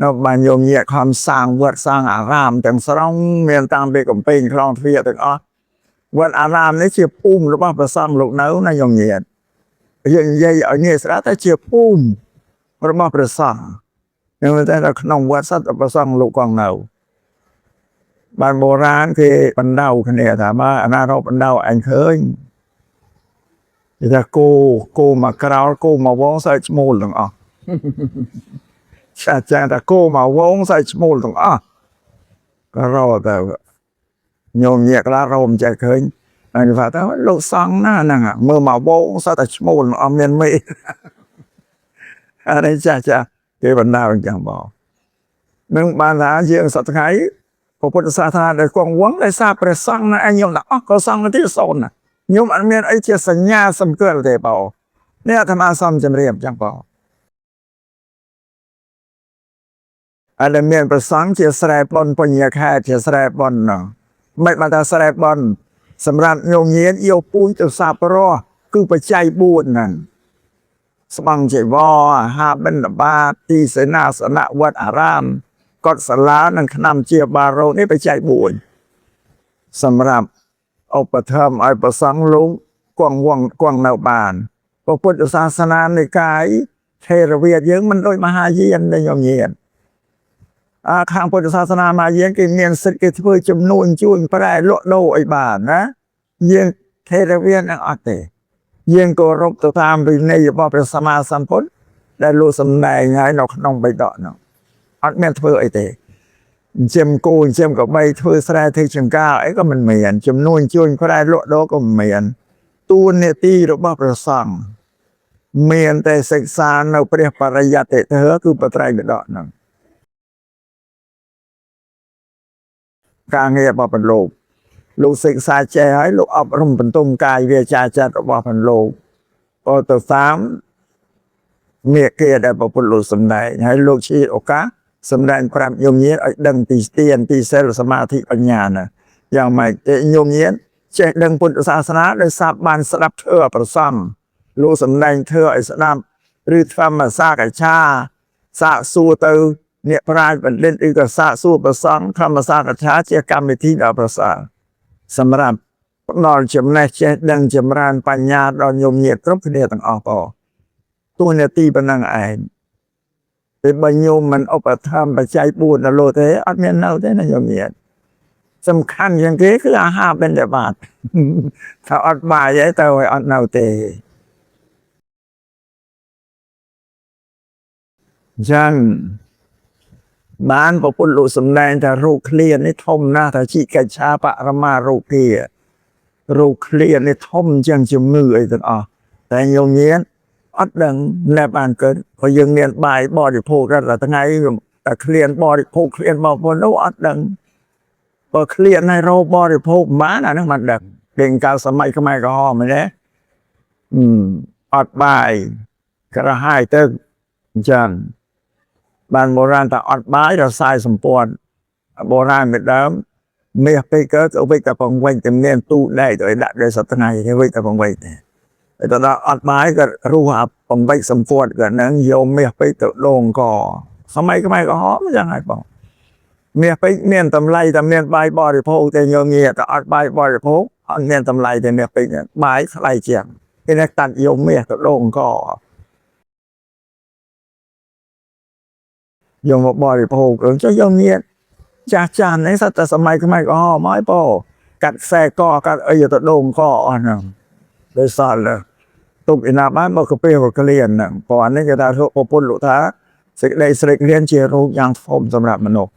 នៅបានញោមញាតខំសាងវត្តសាងអារាមទាំងស្រុងមានតាំងពីកំពែងខ្លងទ្វារទាំងអស់វត្តអារាមនេះជាភូមិរបស់ព្រះសង្ឃលោកនៅណាញោមញាតយើងនិយាយឲ្យងាយស្ដាប់តែជាភូមិរបស់ព្រះសង្ឃនឹងតែនៅក្នុងវត្តសត្វព្រះសង្ឃលោកគង់នៅ បានបុរាណគេបណ្ដៅគ្នាថាបើអាណារកបណ្ដៅអញឃើញគេថាគោគោមកក្រោលគោមកវងសើចឈ្មោលទាំងអស់ ចាចាថាគោមកវងសើចឈ្មោលទាំងអស់ក៏រកទៅញោមញាក់ខ្លះរកមិនចេះឃើញហើយគេថាតើលោកសង្ឃណាហ្នឹងអាមើលមកវងសើចតែឈ្មោលទាំងអស់មានមេ អានេះចាចាគេបណ្ដៅអញ្ចឹងបងនឹងបានថាយើងសប្តាហ៍ថ្ងៃ ព្រះពុទ្ធសាសនាដែលគង់វង្សដោយសារព្រះសង្ឃណាឯងញោមទាំងអស់ក៏សង្ឃទីសូន្យណាញោមអត់មានអីជាសញ្ញាសម្គាល់ទេបងនេះអាត្មាសូមជម្រាបចឹងបងអត់ដែលមានព្រះសង្ឃជាស្រែបុណ្យបញ្ញខែជាស្រែបុណ្យណោះមិនបានថាស្រែបុណ្យសម្រាប់ញោមញាតយកពូជទៅសាបរោះគឺបច្ច័យ4ហ្នឹងស្បង់ជីវរអាហារបិណ្ឌបាតទីសេនាសនៈវត្តអារាមកុដិសាលានិងឆ្នាំជាបារោនេះបច្ច័យ4សម្រាប់ឧបត្ថម្ភឲ្យព្រះសង្ឃលោកគង់វង្សគង់នៅបានព្រះពុទ្ធសាសនានិកាយថេរវាទយើងមិនដូចមហាយានទេញោមញាតអាខាងពុទ្ធសាសនាមហាយានគេមានសិទ្ធិគេធ្វើចំនួនជួញប្រែលក់ដូរអីបានណាយើងថេរវាទនឹងអត់ទេយើងគោរពទៅតាមវិន័យរបស់ព្រះសម្មាសម្ពុទ្ធដែលលោកសម្ដែងហើយនៅក្នុងបិដកនោះ អត់មានធ្វើអីទេចិញ្ចឹមគោចិញ្ចឹមក្របីធ្វើស្រែធ្វើចម្ការអីក៏មិនមានចំនួនជួញប្រែលក់ដូរក៏មិនមានតួនាទីរបស់ព្រះសង្ឃមានតែសិក្សានៅព្រះបរិយត្តិធម៌គឺបត្រៃបិដកហ្នឹងការងាររបស់ព្រះលោកលោកសិក្សាចេះហើយលោកអប់រំបន្ទុំកាយវាចាចិត្តរបស់ព្រះលោកក៏ទៅតាមមេគាដែលព្រះពុទ្ធលោកសម្ដែងហើយលោកជាឱកាស សម្ដែងប្រាប់ញោមញាតឲ្យដឹងពីទានពីសិលសមាធិបញ្ញាណាយ៉ាងម៉េចទេញោមញាតចេះដឹងពុទ្ធសាសនាដោយសារបានស្ដាប់ធម៌ប្រសំលោកសម្ដែងធម៌ឲ្យស្ដាប់ឬធម្មសាកច្ឆាសាកសួរទៅអ្នកប្រាជ្ញបណ្ឌិតឬក៏សាកសួរប្រសងធម្មសាកច្ឆាជាកម្មវិធីដ៏ប្រសើរសម្រាប់ផ្ដល់ចំណេះចេះដឹងចម្រើនបញ្ញាដល់ញោមញាតគ្រប់គ្នាទាំងអស់បងតួនាទីប៉ុណ្ណឹងឯង ពេលបើញោមមិនឧបត្ថម្ភបច្ច័យ4ដល់លោកទេអត់មាននៅទេណាញោមញាតសំខាន់ជាងគេគឺអាហារបិណ្ឌបាត ថាអត់បាយឯទៅឲ្យអត់នៅទេអញ្ចឹងបានប្រពុតលោកសម្ដែងថារូបឃ្លានេះធំណាស់ថាជីកិច្ឆាបរមារូគារូបឃ្លានេះធំជាងជំងឺអីទាំងអស់តែញោមញាត អត់ដឹងណែបានកើតព្រោះយើងមានបាយបរិភោគរាល់ថ្ងៃតែឃ្លានបរិភោគឃ្លានមកពុននោះអត់ដឹងបើឃ្លានឲ្យរោបរិភោគមិនបានអាហ្នឹងមិនដឹងគេកាលសម័យខ្មែរក្រហមមែនទេអឺអត់បាយក្រហាយទៅអញ្ចឹងបានបុរាណថាអត់បាយរសាយសម្ព័ន្ធបុរាណពីដើមមាសពេកកើតទៅវិញតែបង្វិញតែមានទូដែកទៅឲ្យដាក់ដល់សប្តាហ៍ថ្ងៃវិញតែបង្វិញទេ តែទៅដល់អត់បាយក៏រុះអាបំបិចសម្ព័ន្ធក៏នឹងយកមាសពេជ្រទៅដងកសម័យខ្មែរក្រហមអញ្ចឹងហើយបងមាសពេជ្រមានតម្លៃតែមានបាយបរិភោគតែយកងាតែអត់បាយបរិភោគអត់មានតម្លៃតែមាសពេជ្របាយថ្លៃជាងគេនេះកាត់យកមាសទៅដងកយកមកបរិភោគអញ្ចឹងយកងាចាស់ចាស់នេះសត្វតែសម័យខ្មែរក្រហមហើយបងកាត់ខ្សែកកាត់អីទៅដងកអស់ហ្នឹងដោយសារតែ ទុកឯណាបានមកកាពីក៏ក្លៀនហ្នឹងព្រោះអានេះគេថាប្រពន្ធលោកថាសេចក្តីស្រេកឃ្លានជារោគយ៉ាងធំសម្រាប់មនុស្ស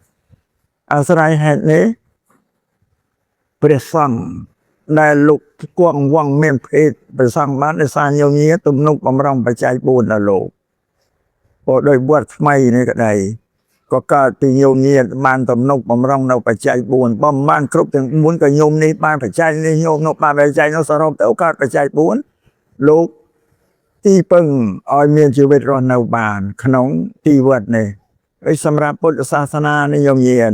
អាស្រ័យហេតុនេះព្រះសង្ឃដែលលោកគង់វង្សមានភេទព្រះសង្ឃបានដោយសារញោមញាទំនុកបំរុងបច្ច័យ4ដល់លោកព្រោះដោយវត្តថ្មីនេះក្តីក៏កើតពីញោមញាបានទំនុកបំរុងនៅបច្ច័យ4បើមិនបានគ្រប់ទាំង4ក៏ញោមនេះបានបច្ច័យនេះញោមនោះបានបច្ច័យនោះសរុបទៅកើតបច្ច័យ4លោក ទីពឹងឲ្យមានជីវិតរស់នៅបាន ក្នុងទីវត្តនេះហើយសម្រាប់ពុទ្ធសាសនានិយមញាត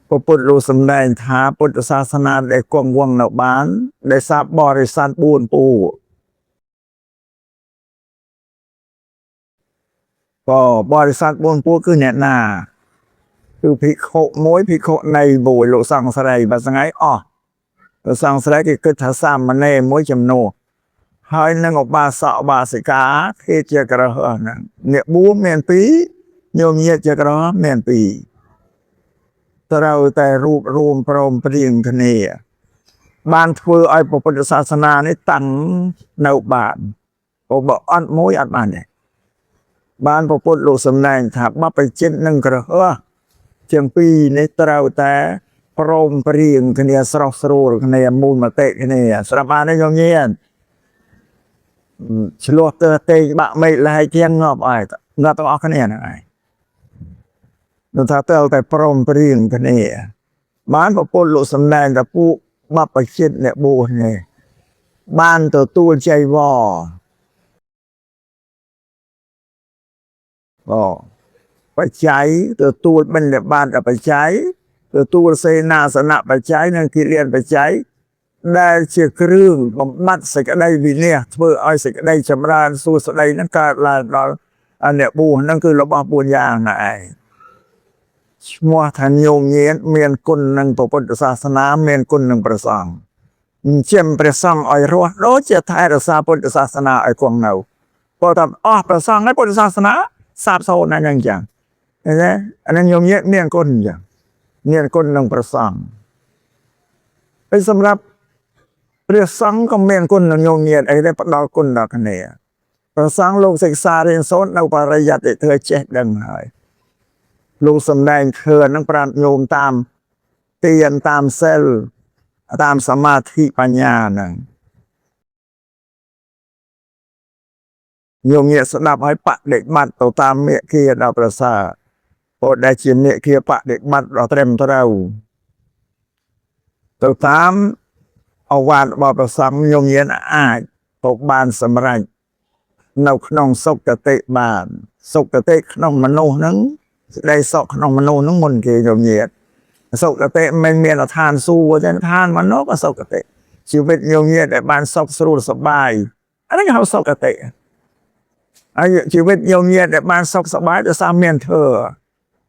ព្រះពុទ្ធលោកសម្ដែងថាពុទ្ធសាសនាដែលគង់វង្សនៅបានដោយសារបរិស័ទ4ពូក៏បរិស័ទ4ពូគឺអ្នកណាគឺភិក្ខុមួយភិក្ខុនៃមួយលោកសង្ឃស្រីបើស្ងៃអស់លោកសង្ឃស្រីគេគិតថាសាមណេរមួយចំនួនហើយនឹងឧបាសកឧបាសិកាគេជាក្រហហ្នឹងអ្នកបួសមានពីរញោមញាតជាក្រហមានពីរត្រូវតែរួបរួមព្រមព្រៀងគ្នា បានធ្វើឲ្យព្រះពុទ្ធសាសនានេះតាំងនៅបានព្រោះបើអត់មួយអត់បានទេបានព្រះពុទ្ធលោកសម្ដែងថាបព្វជិតនិងក្រហោះជាងពីរនេះត្រូវតែព្រមព្រៀងគ្នាស្រស់ស្រួលគ្នាមូលមតិគ្នាស្រាប់បានទេញោមញាតឆ្លោះទៅទេបាក់មេឃលហើយជាងងាប់អើយងាប់ទាំងអស់គ្នាហ្នឹងឯងនោះថាត្រូវតែព្រមព្រៀងគ្នា បានប្រពន្ធលោកសម្ដែងថាពួកបព្វជិតអ្នកបួសនេះបានទទួលចៃវរបច្ច័យទទួលបិណ្ឌបាតបច្ច័យទទួលសេនាសនៈបច្ច័យនិងគិលានបច្ច័យដែលជាគ្រឿងបំបត្តិសេចក្តីវិន័យធ្វើឲ្យសេចក្តីចម្រើនសួស្តីនឹងកើតឡើងដល់អ្នកបួសហ្នឹងគឺរបស់4យ៉ាងណាឯងឈ្មោះថាញោមញាតមានគុណនឹងព្រះពុទ្ធសាសនាមានគុណនឹងព្រះសង្ឃអញ្ចឹងព្រះសង្ឃឲ្យរស់ដូចជាថែរក្សាពុទ្ធសាសនាឲ្យគង់នៅព្រោះតែអស់ព្រះសង្ឃហើយពុទ្ធសាសនាសាបសូន្យណាស់ហ្នឹងអញ្ចឹងឃើញទេអានឹងញោមញាតមានគុណអញ្ចឹងមានគុណនឹងព្រះសង្ឃហើយសម្រាប់ព្រះសង្ឃក៏មានគុណនឹងញោមញាតអីដែរផ្ដល់គុណដល់គ្នាព្រះសង្ឃលោកសិក្សារៀនសូត្រនៅបរិយត្តិធ្វើចេះដឹងហើយលោកសម្ដែងធម៌ហ្នឹងប្រាប់ញោមតាមទានតាមសិលតាមសមាធិបញ្ញាហ្នឹងញោមញាតស្ដាប់ឲ្យបដិបត្តិទៅតាមមេគាដល់ប្រសើរព្រោះដែលជាមេគាបដិបត្តិដល់ត្រឹមត្រូវទៅតាមអវាទរបស់ព្រះសង្ឃញោមញាតអាចទៅបានសម្រេចនៅក្នុងសុគតិបានសុគតិក្នុងមនុស្សហ្នឹងសេចក្តីសុខក្នុងមនុស្សហ្នឹងមុនគេញោមញាតសុគតិមិនមានឋានសួគ៌ទេឋានមនុស្សក៏សុគតិជីវិតញោមញាតដែលបានសុខស្រួលសប្បាយអាហ្នឹងគេហៅសុគតិហើយជីវិតញោមញាតដែលបានសុខសប្បាយដោយសារមានធម៌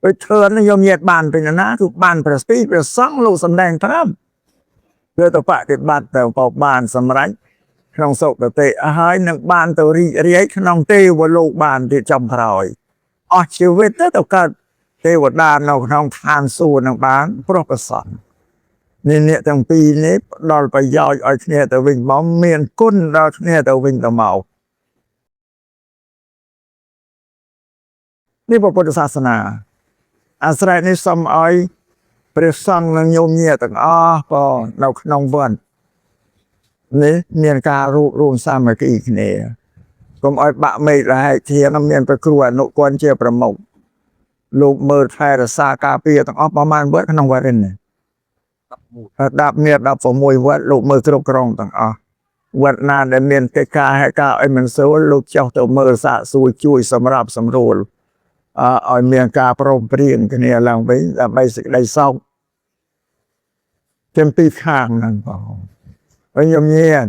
ដូចធម៌ហ្នឹងញោមញាតបានពីណាគឺបានព្រះពីព្រះសង្ឃលោកសម្ដែងប្រាប់គឺទៅបដិបត្តិទៅក៏បានសម្រេចក្នុងសុគតិហើយនឹងបានទៅរីករាយក្នុងទេវលោកបានទៀតចំក្រោយអស់ជីវិតទៅទៅកើតទេវតានៅក្នុងឋានសួគ៌នឹងបានព្រោះប្រសពនេះអ្នកទាំងពីរនេះផ្ដល់ប្រយោជន៍ឲ្យគ្នាទៅវិញមកមានគុណដល់គ្នាទៅវិញទៅមកនេះព្រះពុទ្ធសាសនាអាស្រ័យនេះសូមឲ្យព្រះសង្ឃនិងញោមញាតិទាំងអស់ក៏នៅក្នុងវត្តនេះមានការរួបរួមសាមគ្គីគ្នាកុំឲ្យបាក់មេឃរហែកធៀងមានព្រះគ្រូអនុគណជាប្រមុខលោកមើលថែរក្សាការពារទាំងអស់ប្រមាណវត្តក្នុងវត្តនេះ10មាន16វត្តលោកមើលគ្រប់គ្រងទាំងអស់វត្តណាដែលមានកិច្ចការហេតុការណ៍ឲ្យមិនស្រួលលោកចុះទៅមើលសាកសួរជួយសម្រាប់សម្រួលឲ្យមានការព្រមព្រៀងគ្នាឡើងវិញដើម្បីសេចក្តីសុខទាំងពីរខាងហ្នឹងបងហើយញោមញាត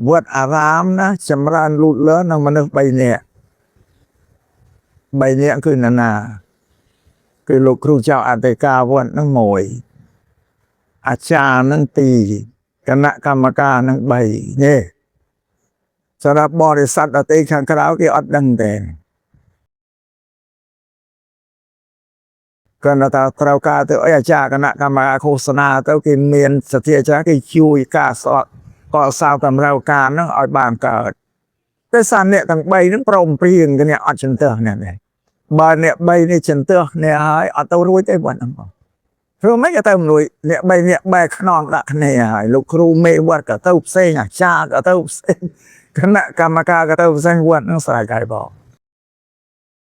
វត្តអារាមណាចម្រើនលូតលាស់នឹងមនុស្ស3នាក់3នាក់គឺណានាគឺលោកគ្រូចៅអធិការវត្តហ្នឹងមួយអាចារ្យហ្នឹងពីរគណៈកម្មការហ្នឹង3នេះសម្រាប់បរិស័ទដទៃខាងក្រៅគេអត់ដឹងទេគាត់ថាត្រូវការទៅអីអាចារ្យគណៈកម្មការឃោសនាទៅគេមានសទ្ធាអាចារ្យគេជួយការសតកសាងតម្រូវការហ្នឹងឲ្យបានកើតតែសារអ្នកទាំង3ហ្នឹងព្រមព្រៀងគ្នាអត់ចន្ទះអ្នកនេះបើអ្នក3នេះចន្ទះគ្នាហើយអត់ទៅរួចទេវត្តហ្នឹងបងព្រោះមិនក៏ទៅមិនរួចអ្នក3អ្នកបែកខ្នងដាក់គ្នាហើយលោកគ្រូមេវត្តក៏ទៅផ្សេងអាចារ្យក៏ទៅផ្សេងគណៈកម្មការក៏ទៅផ្សេងវត្តហ្នឹងស្រេចហើយបង